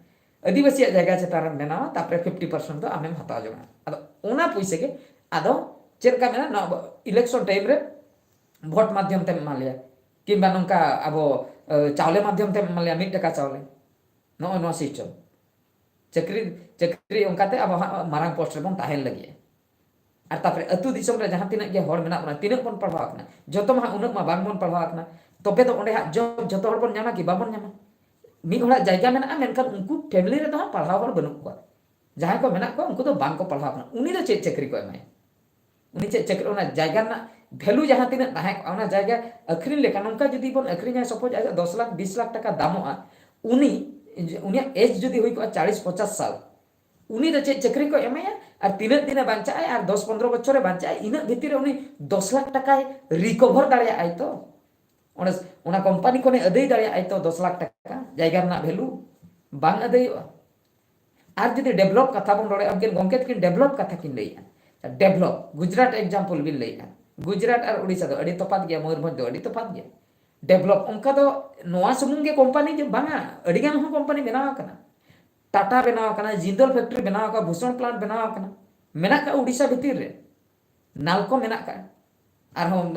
ᱟᱹᱫᱤᱵᱟᱹᱥᱤᱭᱟᱜ ᱡᱟᱭᱜᱟ ᱪᱮᱛᱟᱱ ᱨᱮᱢ ᱵᱮᱱᱟᱣᱟ, ᱛᱟᱨᱯᱚᱨᱮ ᱯᱷᱤᱯᱴᱤ ᱯᱟᱨᱥᱮᱱᱴ ᱫᱚ ᱟᱢᱮᱢ ᱦᱟᱛᱟᱣ ᱡᱚᱝᱟ᱾ ᱟᱫᱚ ᱚᱱᱟ ᱯᱩᱭᱥᱟᱹ ᱜᱮ ᱟᱫᱚ ᱪᱮᱫ ᱞᱮᱠᱟ ᱢᱮᱱᱟ, ᱱᱚᱣᱟ ᱤᱞᱮᱠᱥᱚᱱ ᱴᱟᱭᱤᱢ ᱨᱮ ᱵᱷᱳᱴ ᱢᱟᱫᱽᱫᱷᱚᱢ ᱛᱮᱢ ᱮᱢᱟ ᱞᱮᱭᱟ, ᱠᱤᱝᱵᱟ ᱱᱚᱝᱠᱟ ᱟᱵᱚ, ᱮ, ᱪᱟᱣᱞᱮ ᱢᱟᱫᱽᱫᱷᱚᱢ ᱛᱮᱢ ᱮᱢᱟ ᱞᱮᱭᱟ, ᱢᱤᱫ ᱴᱟᱠᱟ ᱪᱟᱣᱞᱮ᱾ ᱱᱚᱜᱼᱚᱭ ᱱᱚᱣᱟ ᱥᱤᱥᱴᱮᱢ᱾ ᱪᱟᱹᱠᱨᱤ ᱪᱟᱹᱠᱨᱤ ᱚᱱᱠᱟᱛᱮ ᱟᱵᱚ ᱦᱟᱸᱜ ᱢᱟᱨᱟᱝ ᱯᱳᱥᱴ ᱨᱮᱵᱚᱱ ᱛᱟᱦᱮᱱ ᱞᱟᱹᱜᱤᱫ᱾ ᱟᱨ ᱛᱟᱨᱯᱚᱨᱮ ᱟᱹᱛᱩ ᱫᱤᱥᱚᱢ ᱨᱮ ᱡᱟᱦᱟᱸ ᱛᱤᱱᱟᱹᱜ ᱜᱮ ᱦᱚᱲ ᱢᱮᱱᱟᱜ ᱵᱚᱱᱟ, ᱛᱤᱱᱟᱹᱜ ᱵᱚᱱ ᱯᱟᱲᱦᱟᱣ ᱟᱠᱟᱱᱟ? ᱡᱚᱛᱚ ᱢᱟ ᱦᱟᱸᱜ ᱩᱱᱟᱹᱜ ᱢᱟ ᱵᱟᱝ ᱵᱚᱱ ᱯᱟᱲᱦᱟᱣ ᱟᱠᱟᱱᱟ᱾ ᱛᱚᱵᱮ ᱫᱚ ᱚᱸᱰᱮ ᱦᱟᱸᱜ ᱡᱚᱵ ᱡᱚᱛᱚ ᱦᱚᱲ ᱵᱚᱱ ᱧᱟᱢᱟ ᱠᱤ? ᱵᱟᱵᱚᱱ ᱧᱟᱢᱟ᱾ ᱢᱤᱫ ᱦᱚᱲᱟᱜ ᱡᱟᱭᱜᱟ ᱢᱮᱱᱟᱜᱼᱟ, ᱢᱮᱱᱠᱷᱟᱱ ᱩᱱᱠᱩ ᱯᱷᱮᱢᱤᱞᱤ ᱨᱮᱫᱚ ᱦᱟᱸᱜ ᱯᱟᱲᱦᱟᱣ ᱦᱚᱲ ᱵᱟᱹᱱᱩᱜ ᱠᱚᱣᱟ᱾ ᱡᱟᱦᱟᱸᱭ ᱠᱚ ᱢᱮᱱᱟᱜ ᱠᱚᱣᱟ, ᱩᱱᱠᱩ ᱫᱚ ᱵᱟᱝ ᱠᱚ ᱯᱟᱲᱦᱟᱣ ᱠᱟᱱᱟ᱾ ᱩᱱᱤ ᱫᱚ ᱪᱮᱫ ᱪᱟᱹᱠᱨᱤ ᱠᱚ ᱮᱢᱟᱭᱟ? ᱩᱱᱤ ᱪᱮᱫ ᱪᱟᱹᱠᱨᱤ, ᱚᱱᱟ ᱡᱟᱭᱜᱟ ᱨᱮᱱᱟᱜ ᱵᱷᱮᱞᱩ ᱡᱟᱦᱟᱸ ᱛᱤᱱᱟᱹᱜ ᱛᱟᱦᱮᱸ ᱠᱚᱜᱼᱟ, ᱚᱱᱟ ᱡᱟᱭᱜᱟ ᱟᱹᱠᱷᱨᱤᱧ ᱞᱮᱠᱷᱟᱱ, ᱱᱚᱝᱠᱟ ᱡᱩᱫᱤ ᱵᱚᱱ ᱟᱹᱠᱷᱨᱤᱧᱟ, ᱥᱟᱯᱳᱡᱽ ᱟᱡᱟᱜ ᱫᱚᱥ ᱞᱟᱠᱷ, ᱵᱤᱥ ᱞᱟᱠᱷ ᱴᱟᱠᱟ ᱫᱟᱢᱚᱜᱼᱟ, ᱩᱱᱤ, ᱩᱱᱤᱭᱟᱜ ᱮᱡᱽ ᱡᱩᱫᱤ ᱦᱩᱭ ᱠᱚᱜᱼᱟ ᱪᱟᱞᱤᱥ ᱯᱚᱪᱟᱥ ᱥᱟᱞ, ᱩᱱᱤ ᱫᱚ ᱪᱮᱫ ᱪᱟᱹᱠᱨᱤ ᱠᱚ ᱮᱢᱟᱭᱟ? ᱟᱨ ᱛᱤᱱᱟᱹᱜ ᱫᱤᱱᱮ ᱵᱟᱧᱪᱟᱜᱼᱟᱭ? ᱟᱨ ᱫᱚᱥ ᱯᱚᱱᱨᱚ ᱵᱚᱪᱷᱚᱨᱮ ᱵᱟᱧᱪᱟᱜᱼᱟᱭ, ᱤᱱᱟᱹᱜ ᱵᱷᱤᱛᱤᱨ ᱨᱮ ᱩᱱᱤ ᱫᱚᱥ ᱞᱟᱠᱷ ᱴᱟᱠᱟᱭ ᱨᱤᱠᱚᱵᱷᱟᱨ ᱫᱟᱲᱮᱭᱟᱜᱼᱟᱭ ᱛᱚ? ᱚᱱᱟ, ᱚᱱᱟ ᱠᱳᱢᱯᱟᱱᱤ ᱠᱷᱚᱱᱮ ᱟᱹᱫᱟᱹᱭ ᱫᱟᱲᱮᱭᱟᱜᱼᱟᱭ ᱛᱚ ᱫᱚᱥ ᱞᱟᱠᱷ ᱴᱟᱠᱟ? ᱡᱟᱭᱜᱟ ᱨᱮᱱᱟᱜ ᱵᱷᱮᱞᱩ ᱵᱟᱝ ᱟᱹᱫᱟᱹᱭᱚᱜᱼᱟ᱾ ᱟᱨ ᱡᱩᱫᱤ ᱰᱮᱵᱷᱞᱚᱯ ᱠᱟᱛᱷᱟ ᱵᱚᱱ ᱨᱚᱲᱮᱫᱼᱟ, ᱩᱱᱠᱤᱱ ᱜᱚᱢᱠᱮ ᱛᱟᱹᱠᱤᱱ ᱰᱮᱵᱷᱞᱚᱯ ᱠᱟᱛᱷᱟ ᱠᱤᱱ ᱞᱟᱹᱭᱮᱫᱼᱟ᱾ ᱰᱮᱵᱷᱞᱚᱯ, ᱜᱩᱡᱽᱨᱟᱴ ᱮᱠᱡᱟᱢᱯᱚᱞ ᱵᱤᱱ ᱞᱟᱹᱭᱮᱫᱼᱟ, ᱜᱩᱡᱽᱨᱟᱴ ᱟᱨ ᱩᱲᱤᱥᱥᱟ ᱫᱚ ᱟᱹᱰᱤ ᱛᱚᱯᱷᱟᱛ ᱜᱮᱭᱟ, ᱢᱚᱭᱩᱨᱵᱷᱚᱸᱡᱽ ᱫᱚ ᱟᱹᱰᱤ ᱛᱚᱯᱷᱟᱛ ᱜᱮᱭᱟ᱾ ᱰᱮᱵᱷᱞᱚᱯ ᱚᱱᱠᱟ ᱫᱚ ᱱᱚᱣᱟ ᱥᱩᱢᱩᱝ ᱜᱮ ᱠᱳᱢᱯᱟᱱᱤ ᱫᱚ ᱵᱟᱝᱟ, ᱟᱹᱰᱤ ᱜᱟᱱ ᱦᱚᱸ ᱠᱳᱢᱯᱟᱱᱤ ᱵᱮᱱᱟᱣ ᱟᱠᱟᱱᱟ᱾ ᱴᱟᱴᱟ ᱵᱮᱱᱟᱣ ᱟᱠᱟᱱᱟ, ᱡᱤᱱᱫᱚᱞ ᱯᱷᱮᱠᱴᱨᱤ ᱵᱮᱱᱟᱣ ᱟᱠᱟᱱᱟ, ᱵᱷᱩᱥᱚᱱ ᱯᱞᱟᱱᱴ ᱵᱮᱱᱟᱣ ᱟᱠᱟᱱᱟ, ᱢᱮᱱᱟᱜ ᱠᱟᱜᱼᱟ ᱩᱲᱤᱥᱥᱟ ᱵᱷᱤᱛᱤᱨ ᱨᱮ, ᱱᱟᱞᱠᱳ ᱢᱮᱱᱟᱜ ᱠᱟᱜᱼᱟ, ᱟᱨᱦᱚᱸ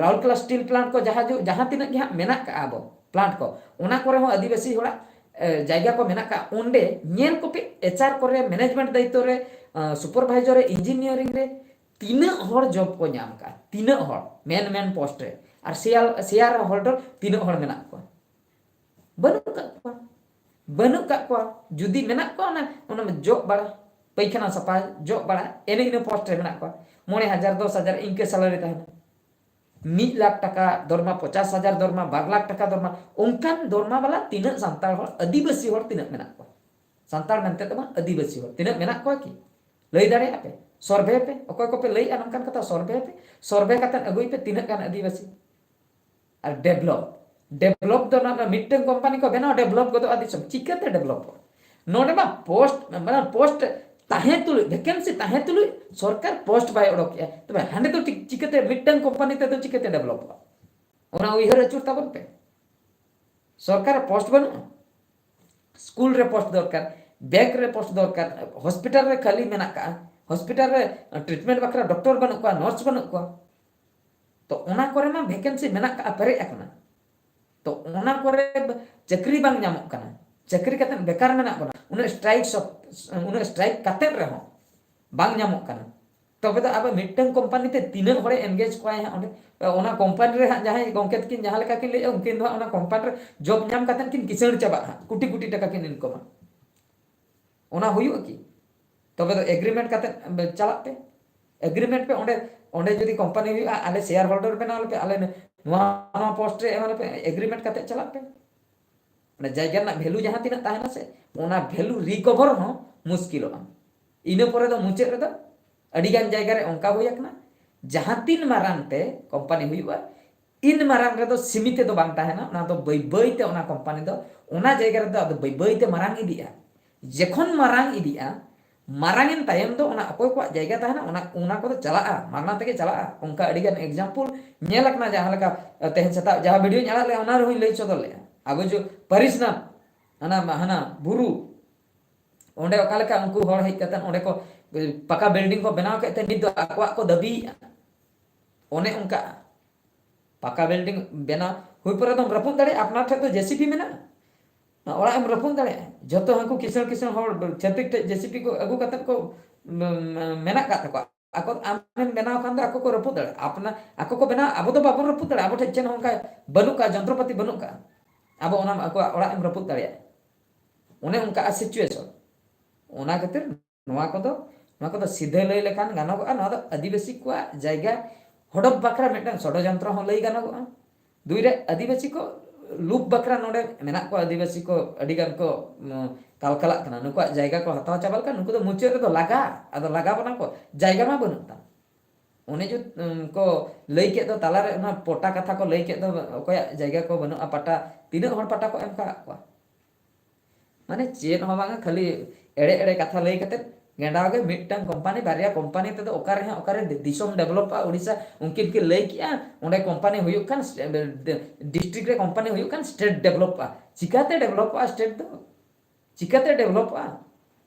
ᱨᱟᱩᱨᱠᱮᱞᱟ ᱥᱴᱤᱞ ᱯᱞᱟᱱᱴ ᱠᱚ, ᱡᱟᱦᱟᱸ ᱡᱚ- ᱡᱟᱦᱟᱸ ᱛᱤᱱᱟᱹᱜ ᱜᱮ ᱦᱟᱸᱜ ᱢᱮᱱᱟᱜ ᱠᱟᱜᱼᱟ ᱟᱵᱚ ᱯᱞᱟᱱᱴ ᱠᱚ, ᱚᱱᱟ ᱠᱚᱨᱮ ᱦᱚᱸ ᱟᱹᱫᱤᱵᱟᱹᱥᱤ ᱦᱚᱲᱟᱜ ᱮ, ᱡᱟᱭᱜᱟ ᱠᱚ ᱢᱮᱱᱟᱜ ᱠᱟᱜᱼᱟ᱾ ᱚᱸᱰᱮ ᱧᱮᱞ ᱠᱚᱯᱮ, ᱮᱪ ᱟᱨ ᱠᱚᱨᱮ, ᱢᱮᱱᱮᱡᱽᱢᱮᱱᱴ ᱫᱟᱭᱤᱛᱛᱚ ᱨᱮ, ᱥᱩᱯᱟᱨᱵᱷᱟᱭᱡᱟᱨ ᱨᱮ, ᱤᱧᱡᱤᱱᱤᱭᱟᱨᱤᱝ ᱨᱮ ᱛᱤᱱᱟᱹᱜ ᱦᱚᱲ ᱡᱚᱵ ᱠᱚ ᱧᱟᱢ ᱠᱟᱜᱼᱟ? ᱛᱤᱱᱟᱹᱜ ᱦᱚᱲ ᱢᱮᱱ ᱢᱮᱱ ᱯᱳᱥᱴ ᱨᱮ? ᱟᱨ ᱥᱮᱭᱟᱨ ᱥᱮᱭᱟᱨ ᱦᱳᱞᱰᱟᱨ ᱛᱤᱱᱟᱹᱜ ᱦᱚᱲ ᱢᱮᱱᱟᱜ ᱠᱚᱣᱟ? ᱵᱟᱹᱱᱩᱜ ᱠᱟᱜ ᱠᱚᱣᱟ᱾ ᱵᱟᱹᱱᱩᱜ ᱠᱟᱜ ᱠᱚᱣᱟ᱾ ᱡᱩᱫᱤ ᱢᱮᱱᱟᱜ ᱠᱚᱣᱟ, ᱚᱱᱟ ᱚᱱᱟ ᱡᱚᱜ ᱵᱟᱲᱟ, ᱯᱟᱭᱠᱷᱟᱱᱟ ᱥᱟᱯᱷᱟ, ᱡᱚᱜ ᱵᱟᱲᱟ, ᱮᱱᱮ ᱤᱱᱟᱹ ᱯᱳᱥᱴ ᱨᱮ ᱢᱮᱱᱟᱜ ᱠᱚᱣᱟ᱾ ᱢᱚᱬᱮ ᱦᱟᱡᱟᱨ, ᱫᱚᱥ ᱦᱟᱡᱟᱨ ᱤᱱᱠᱟᱹ ᱥᱮᱞᱟᱨᱤ ᱛᱟᱦᱮᱱᱟ᱾ ᱢᱤᱫ ᱞᱟᱠᱷ ᱴᱟᱠᱟ ᱫᱚᱨᱢᱟ, ᱯᱚᱪᱟᱥ ᱦᱟᱡᱟᱨ ᱫᱚᱨᱢᱟ, ᱵᱟᱨ ᱞᱟᱠᱷ ᱴᱟᱠᱟ ᱫᱚᱨᱢᱟ, ᱚᱱᱠᱟᱱ ᱫᱚᱨᱢᱟ ᱵᱟᱞᱟ ᱛᱤᱱᱟᱹᱜ ᱥᱟᱱᱛᱟᱲ ᱦᱚᱲ, ᱟᱹᱫᱤᱵᱟᱹᱥᱤ ᱦᱚᱲ ᱛᱤᱱᱟᱹᱜ ᱢᱮᱱᱟᱜ ᱠᱚᱣᱟ? ᱥᱟᱱᱛᱟᱲ ᱢᱮᱱᱛᱮ ᱫᱚ ᱵᱟᱝ, ᱟᱹᱫᱤᱵᱟᱹᱥᱤ ᱦᱚᱲ ᱛᱤᱱᱟᱹᱜ ᱢᱮᱱᱟᱜ ᱠᱚᱣᱟ ᱠᱤ? ᱞᱟᱹᱭ ᱫᱟᱲᱮᱭᱟᱜᱼᱟ ᱯᱮ? ᱥᱚᱨᱵᱷᱮ ᱯᱮ, ᱚᱠᱚᱭ ᱠᱚᱯᱮ ᱞᱟᱹᱭᱮᱜᱼᱟ ᱱᱚᱝᱠᱟᱱ ᱠᱟᱛᱷᱟ, ᱥᱚᱨᱵᱷᱮ ᱯᱮ, ᱥᱚᱨᱵᱷᱮ ᱠᱟᱛᱮ ᱟᱹᱜᱩᱭ ᱯᱮ ᱛᱤᱱᱟᱹᱜ ᱜᱟᱱ ᱟᱹᱫᱤᱵᱟᱹᱥᱤ᱾ ᱟᱨ ᱰᱮᱵᱷᱞᱚᱯ, ᱰᱮᱵᱷᱞᱚᱯ ᱫᱚ ᱱᱚᱣᱟ ᱫᱚ ᱢᱤᱫᱴᱟᱝ ᱠᱳᱢᱯᱟᱱᱤ ᱠᱚ ᱵᱮᱱᱟᱣᱟ, ᱰᱮᱵᱷᱞᱚᱯ ᱜᱚᱫᱚᱜᱼᱟ ᱫᱤᱥᱚᱢ᱾ ᱪᱤᱠᱟᱹᱛᱮ ᱰᱮᱵᱷᱞᱚᱯᱚᱜᱼᱟ? ᱱᱚᱰᱮ ᱢᱟ ᱯᱳᱥᱴ, ᱢᱟᱱᱮ ᱯᱳᱥᱴ ᱛᱟᱦᱮᱸ ᱛᱩᱞᱩᱡ, ᱵᱷᱮᱠᱮᱱᱥᱤ ᱛᱟᱦᱮᱸ ᱛᱩᱞᱩᱡ ᱥᱚᱨᱠᱟᱨ ᱯᱳᱥᱴ ᱵᱟᱭ ᱚᱰᱚᱠᱮᱜᱼᱟ, ᱛᱚᱵᱮ ᱦᱟᱸᱰᱮ ᱫᱚ ᱴᱷᱤᱠ ᱪᱤᱠᱟᱹᱛᱮ ᱢᱤᱫᱴᱟᱝ ᱠᱳᱢᱯᱟᱱᱤ ᱛᱮᱫᱚ ᱪᱤᱠᱟᱹᱛᱮ ᱰᱮᱵᱷᱞᱚᱯᱚᱜᱼᱟ? ᱚᱱᱟ ᱩᱭᱦᱟᱹᱨ ᱟᱹᱪᱩᱨ ᱛᱟᱵᱚᱱ ᱯᱮ᱾ ᱥᱚᱨᱠᱟᱨ ᱯᱳᱥᱴ ᱵᱟᱹᱱᱩᱜᱼᱟ? ᱥᱠᱩᱞ ᱨᱮ ᱯᱳᱥᱴ ᱫᱚᱨᱠᱟᱨ, ᱵᱮᱝᱠ ᱨᱮ ᱯᱳᱥᱴ ᱫᱚᱨᱠᱟᱨ, ᱦᱚᱥᱯᱤᱴᱟᱞ ᱨᱮ ᱠᱷᱟᱹᱞᱤ ᱢᱮᱱᱟᱜ ᱠᱟᱜᱼᱟ, ᱦᱚᱥᱯᱤᱴᱟᱞ ᱨᱮ ᱴᱨᱤᱴᱢᱮᱱᱴ ᱵᱟᱠᱷᱨᱟ ᱰᱚᱠᱴᱚᱨ ᱵᱟᱹᱱᱩᱜ ᱠᱚᱣᱟ, ᱱᱟᱨᱥ ᱵᱟᱹᱱᱩᱜ ᱠᱚᱣᱟ, ᱛᱚ ᱚᱱᱟ ᱠᱚᱨᱮ ᱢᱟ ᱵᱷᱮᱠᱮᱱᱥᱤ ᱢᱮᱱᱟᱜ ᱠᱟᱜᱼᱟ, ᱯᱮᱨᱮᱡ ᱟᱠᱟᱱᱟ, ᱛᱚ ᱚᱱᱟ ᱠᱚᱨᱮ ᱪᱟᱹᱠᱨᱤ ᱵᱟᱝ ᱧᱟᱢᱚᱜ ᱠᱟᱱᱟ᱾ ᱪᱟᱹᱠᱨᱤ ᱠᱟᱛᱮ ᱵᱮᱠᱟᱨ ᱢᱮᱱᱟᱜ ᱵᱚᱱᱟ, ᱩᱱᱟᱹᱜ ᱥᱴᱨᱟᱭᱤᱠ, ᱩᱱᱟᱹᱜ ᱥᱴᱨᱟᱭᱤᱠ ᱠᱟᱛᱮ ᱨᱮᱦᱚᱸ ᱵᱟᱝ ᱧᱟᱢᱚᱜ ᱠᱟᱱᱟ᱾ ᱛᱚᱵᱮ ᱫᱚ ᱟᱵᱚ ᱢᱤᱫᱴᱟᱝ ᱠᱳᱢᱯᱟᱱᱤ ᱛᱮ ᱛᱤᱱᱟᱹᱜ ᱦᱚᱲᱮ ᱮᱱᱜᱮᱡᱽ ᱠᱚᱣᱟᱭ ᱦᱟᱸᱜ ᱚᱸᱰᱮ? ᱚᱱᱟ ᱠᱳᱢᱯᱟᱱᱤ ᱨᱮ ᱦᱟᱸᱜ ᱡᱟᱦᱟᱸᱭ ᱜᱚᱢᱠᱮ ᱛᱟᱹᱠᱤᱱ ᱡᱟᱦᱟᱸ ᱞᱮᱠᱟ ᱠᱤᱱ ᱞᱟᱹᱭᱮᱫᱼᱟ, ᱩᱱᱠᱤᱱ ᱫᱚ ᱦᱟᱸᱜ ᱚᱱᱟ ᱠᱳᱢᱯᱟᱱᱤ ᱨᱮ ᱡᱚᱵ ᱧᱟᱢ ᱠᱟᱛᱮ ᱠᱤᱱ ᱠᱤᱥᱟᱹᱬ ᱪᱟᱵᱟᱜᱼᱟ ᱦᱟᱸᱜ, ᱠᱳᱴᱤ ᱠᱳᱴᱤ ᱴᱟᱠᱟ ᱠᱤᱱ ᱤᱱᱠᱚᱢᱟ᱾ ᱚᱱᱟ ᱦᱩᱭᱩᱜᱼᱟ ᱠᱤ? ᱛᱚᱵᱮ ᱫᱚ ᱮᱜᱽᱨᱤᱢᱮᱱᱴ ᱠᱟᱛᱮ ᱪᱟᱞᱟᱜ ᱯᱮ, ᱮᱜᱽᱨᱤᱢᱮᱱᱴ ᱯᱮ᱾ ᱚᱸᱰᱮ ᱚᱸᱰᱮ ᱡᱩᱫᱤ ᱠᱳᱢᱯᱟᱱᱤ ᱦᱩᱭᱩᱜᱼᱟ, ᱟᱞᱮ ᱥᱮᱭᱟᱨ ᱦᱳᱞᱰᱟᱨ ᱵᱮᱱᱟᱣ ᱞᱮᱯᱮ, ᱟᱞᱮ ᱱᱚᱣᱟ ᱱᱚᱣᱟ ᱯᱳᱥᱴ ᱨᱮ ᱮᱢᱟ ᱞᱮᱯᱮ, ᱮᱜᱽᱨᱤᱢᱮᱱᱴ ᱠᱟᱛᱮ ᱪᱟᱞᱟᱜ ᱯᱮ᱾ ᱚᱱᱟ ᱡᱟᱭᱜᱟ ᱨᱮᱱᱟᱜ ᱵᱷᱮᱞᱩ ᱡᱟᱦᱟᱸ ᱛᱤᱱᱟᱹᱜ ᱛᱟᱦᱮᱱᱟ ᱥᱮ, ᱚᱱᱟ ᱵᱷᱮᱞᱩ ᱨᱤᱠᱚᱵᱷᱚᱨ ᱦᱚᱸ ᱢᱩᱥᱠᱤᱞᱚᱜᱼᱟ᱾ ᱤᱱᱟᱹ ᱯᱚᱨᱮ ᱫᱚ ᱢᱩᱪᱟᱹᱫ ᱨᱮᱫᱚ ᱟᱹᱰᱤ ᱜᱟᱱ ᱡᱟᱭᱜᱟ ᱨᱮ ᱚᱱᱠᱟ ᱦᱩᱭ ᱟᱠᱟᱱᱟ, ᱡᱟᱦᱟᱸ ᱛᱤᱱ ᱢᱟᱨᱟᱝ ᱛᱮ ᱠᱳᱢᱯᱟᱱᱤ ᱦᱩᱭᱩᱜᱼᱟ, ᱤᱱ ᱢᱟᱨᱟᱝ ᱨᱮᱫᱚ ᱥᱤᱢᱤᱛ ᱫᱚ ᱵᱟᱝ ᱛᱟᱦᱮᱱᱟ᱾ ᱚᱱᱟ ᱫᱚ ᱵᱟᱹᱭ ᱵᱟᱹᱭ ᱛᱮ ᱚᱱᱟ ᱠᱳᱢᱯᱟᱱᱤ ᱫᱚ ᱚᱱᱟ ᱡᱟᱭᱜᱟ ᱨᱮᱫᱚ ᱟᱫᱚ ᱵᱟᱹᱭ ᱵᱟᱹᱭ ᱛᱮ ᱢᱟᱨᱟᱝ ᱤᱫᱤᱜᱼᱟ᱾ ᱡᱚᱠᱷᱚᱱ ᱢᱟᱨᱟᱝ ᱤᱫᱤᱜᱼᱟ, ᱢᱟᱨᱟᱝ ᱮᱱ ᱛᱟᱭᱚᱢ ᱫᱚ ᱚᱱᱟ ᱚᱠᱚᱭ ᱠᱚᱣᱟᱜ ᱡᱟᱭᱜᱟ ᱛᱟᱦᱮᱱᱟ, ᱚᱱᱟ ᱚᱱᱟ ᱠᱚᱫᱚ ᱪᱟᱞᱟᱜᱼᱟ, ᱢᱟᱨᱟᱝ ᱛᱮᱜᱮ ᱪᱟᱞᱟᱜᱼᱟ᱾ ᱚᱱᱠᱟ ᱟᱹᱰᱤ ᱜᱟᱱ ᱮᱠᱡᱟᱢᱯᱚᱞ ᱧᱮᱞ ᱟᱠᱟᱱᱟ, ᱡᱟᱦᱟᱸ ᱞᱮᱠᱟ ᱛᱮᱦᱮᱧ ᱥᱮᱛᱟᱜ ᱡᱟᱦᱟᱸ ᱵᱷᱤᱰᱤᱭᱳᱧ ᱟᱲᱟᱜ ᱞᱮᱫᱼᱟ, ᱚᱱᱟ ᱨᱮᱦᱚᱸᱧ ᱞᱟᱹᱭ ᱥᱚᱫᱚᱨ ᱞᱮᱫᱼᱟ᱾ ᱟᱵᱚ ᱡᱚ ᱯᱟᱹᱨᱤᱥ ᱨᱮᱱᱟᱜ ᱦᱟᱱᱟ ᱦᱟᱱᱟ ᱵᱩᱨᱩ, ᱚᱸᱰᱮ ᱚᱠᱟ ᱞᱮᱠᱟ ᱩᱱᱠᱩ ᱦᱚᱲ ᱦᱮᱡ ᱠᱟᱛᱮ ᱚᱸᱰᱮ ᱠᱚ ᱯᱟᱠᱟ ᱵᱤᱞᱰᱤᱝ ᱠᱚ ᱵᱮᱱᱟᱣ ᱠᱮᱫ ᱛᱮ ᱱᱤᱛ ᱫᱚ ᱟᱠᱚᱣᱟᱜ ᱠᱚ ᱫᱟᱹᱵᱤᱭᱮᱫᱼᱟ᱾ ᱚᱱᱮ ᱚᱱᱠᱟ ᱯᱟᱠᱟ ᱵᱤᱞᱰᱤᱝ ᱵᱮᱱᱟᱣ ᱦᱩᱭ ᱯᱚᱨᱮ ᱫᱚᱢ ᱨᱟᱹᱯᱩᱫ ᱫᱟᱲᱮᱭᱟᱜᱼᱟ, ᱟᱯᱱᱟᱨ ᱴᱷᱮᱱ ᱫᱚ ᱡᱮᱥᱤᱵᱤ ᱢᱮᱱᱟᱜᱼᱟ᱾ ᱚᱲᱟᱜ ᱮᱢ ᱨᱟᱹᱯᱩᱫ ᱫᱟᱲᱮᱭᱟᱜᱼᱟ᱾ ᱡᱚᱛᱚ ᱦᱟᱹᱱᱠᱩ ᱠᱤᱥᱟᱹᱬ ᱠᱤᱥᱟᱹᱬ ᱦᱚᱲ ᱪᱷᱟᱹᱛᱤᱠ ᱴᱷᱮᱱ ᱡᱮᱥᱤᱵᱤ ᱠᱚ ᱟᱹᱜᱩ ᱠᱟᱛᱮ ᱠᱚ ᱢᱮᱱᱟᱜ ᱠᱟᱜ ᱛᱟᱠᱚᱣᱟ᱾ ᱟᱠᱚ ᱟᱢᱮᱢ ᱵᱮᱱᱟᱣ ᱠᱷᱟᱱ ᱫᱚ ᱟᱠᱚ ᱠᱚ ᱨᱟᱹᱯᱩᱫ ᱫᱟᱲᱮᱭᱟᱜᱼᱟ᱾ ᱟᱯᱱᱟ ᱟᱠᱚ ᱠᱚ ᱵᱮᱱᱟᱣ, ᱟᱵᱚ ᱫᱚ ᱵᱟᱵᱚᱱ ᱨᱟᱹᱯᱩᱫ ᱫᱟᱲᱮᱭᱟᱜᱼᱟ᱾ ᱟᱵᱚ ᱴᱷᱮᱱ ᱪᱮᱫ ᱦᱚᱸ ᱚᱱᱠᱟ ᱵᱟᱹᱱᱩᱜ ᱠᱟᱜᱼᱟ, ᱡᱚᱱᱛᱨᱚᱯᱟᱹᱛᱤ ᱵᱟᱹᱱᱩᱜ ᱠᱟᱜᱼᱟ᱾ ᱟᱵᱚ ᱚᱱᱟ ᱟᱠᱚᱣᱟᱜ ᱚᱲᱟᱜ ᱮᱢ ᱨᱟᱹᱯᱩᱫ ᱫᱟᱲᱮᱭᱟᱜᱼᱟ᱾ ᱚᱱᱮ ᱚᱱᱠᱟ ᱥᱤᱪᱩᱭᱮᱥᱚᱱ᱾ ᱚᱱᱟ ᱠᱷᱟᱹᱛᱤᱨ ᱱᱚᱣᱟ ᱠᱚᱫᱚ ᱱᱚᱣᱟ ᱠᱚᱫᱚ ᱥᱤᱫᱷᱟᱹ ᱞᱟᱹᱭ ᱞᱮᱠᱷᱟᱱ ᱜᱟᱱᱚᱜᱚᱜᱼᱟ, ᱱᱚᱣᱟ ᱫᱚ ᱟᱹᱫᱤᱵᱟᱹᱥᱤ ᱠᱚᱣᱟᱜ ᱡᱟᱭᱜᱟ ᱦᱚᱰᱚᱯ ᱵᱟᱠᱷᱨᱟ ᱢᱤᱫᱴᱟᱝ ᱥᱚᱰᱚᱡᱚᱱᱛᱨᱚ ᱦᱚᱸ ᱞᱟᱹᱭ ᱜᱟᱱᱚᱜᱚᱜᱼᱟ᱾ ᱫᱩᱭ ᱨᱮ ᱟᱹᱫᱤᱵᱟᱹᱥᱤ ᱠᱚ ᱞᱩᱯ ᱵᱟᱠᱷᱨᱟ ᱱᱚᱰᱮ ᱢᱮᱱᱟᱜ ᱠᱚᱣᱟ, ᱟᱹᱫᱤᱵᱟᱹᱥᱤ ᱠᱚ ᱟᱹᱰᱤ ᱜᱟᱱ ᱠᱚ ᱠᱟᱞᱠᱟᱞᱟᱜ ᱠᱟᱱᱟ᱾ ᱱᱩᱠᱩᱣᱟᱜ ᱡᱟᱭᱜᱟ ᱠᱚ ᱦᱟᱛᱟᱣ ᱪᱟᱵᱟ ᱞᱮᱠᱷᱟᱱ ᱱᱩᱠᱩ ᱫᱚ ᱢᱩᱪᱟᱹᱫ ᱨᱮᱫᱚ ᱞᱟᱜᱟ, ᱟᱫᱚ ᱞᱟᱜᱟ ᱵᱚᱱᱟ ᱠᱚ, ᱡᱟᱭᱜᱟ ᱢᱟ ᱵᱟᱹᱱᱩᱜ ᱛᱟᱢ᱾ ᱚᱱᱮ ᱡᱮ ᱠᱚ ᱞᱟᱹᱭ ᱠᱮᱫ ᱫᱚ ᱛᱟᱞᱟᱨᱮ, ᱚᱱᱟ ᱯᱚᱴᱟ ᱠᱟᱛᱷᱟ ᱠᱚ ᱞᱟᱹᱭ ᱠᱮᱫ ᱫᱚ, ᱚᱠᱚᱭᱟᱜ ᱡᱟᱭᱜᱟ ᱠᱚ ᱵᱟᱹᱱᱩᱜᱼᱟ, ᱯᱟᱴᱟ, ᱛᱤᱱᱟᱹᱜ ᱦᱚᱲ ᱯᱟᱴᱟ ᱠᱚ ᱮᱢ ᱠᱟᱜ ᱠᱚᱣᱟ? ᱢᱟᱱᱮ ᱪᱮᱫ ᱦᱚᱸ ᱵᱟᱝᱟ, ᱠᱷᱟᱹᱞᱤ ᱮᱲᱮ ᱮᱲᱮ ᱠᱟᱛᱷᱟ ᱞᱟᱹᱭ ᱠᱟᱛᱮ ᱜᱮᱸᱰᱟᱣ ᱜᱮ᱾ ᱢᱤᱫᱴᱟᱝ ᱠᱳᱢᱯᱟᱱᱤ, ᱵᱟᱨᱭᱟ ᱠᱳᱢᱯᱟᱱᱤ ᱛᱮᱫᱚ ᱚᱠᱟᱨᱮ ᱦᱟᱸᱜ, ᱚᱠᱟᱨᱮ ᱫᱤᱥᱚᱢ ᱰᱮᱵᱷᱞᱚᱯᱚᱜᱼᱟ? ᱩᱲᱤᱥᱥᱟ ᱩᱱᱠᱤᱱ ᱠᱤᱱ ᱞᱟᱹᱭ ᱠᱮᱜᱼᱟ, ᱚᱸᱰᱮ ᱠᱳᱢᱯᱟᱱᱤ ᱦᱩᱭᱩᱜ ᱠᱷᱟᱱ, ᱰᱤᱥᱴᱨᱤᱠᱴ ᱨᱮ ᱠᱳᱢᱯᱟᱱᱤ ᱦᱩᱭᱩᱜ ᱠᱷᱟᱱ ᱥᱴᱮᱴ ᱰᱮᱵᱷᱞᱚᱯᱚᱜᱼᱟ᱾ ᱪᱤᱠᱟᱛᱮ ᱰᱮᱵᱷᱞᱚᱯᱚᱜᱼᱟ ᱥᱴᱮᱴ ᱫᱚ? ᱪᱤᱠᱟᱛᱮ ᱰᱮᱵᱷᱞᱚᱯᱚᱜᱼᱟ?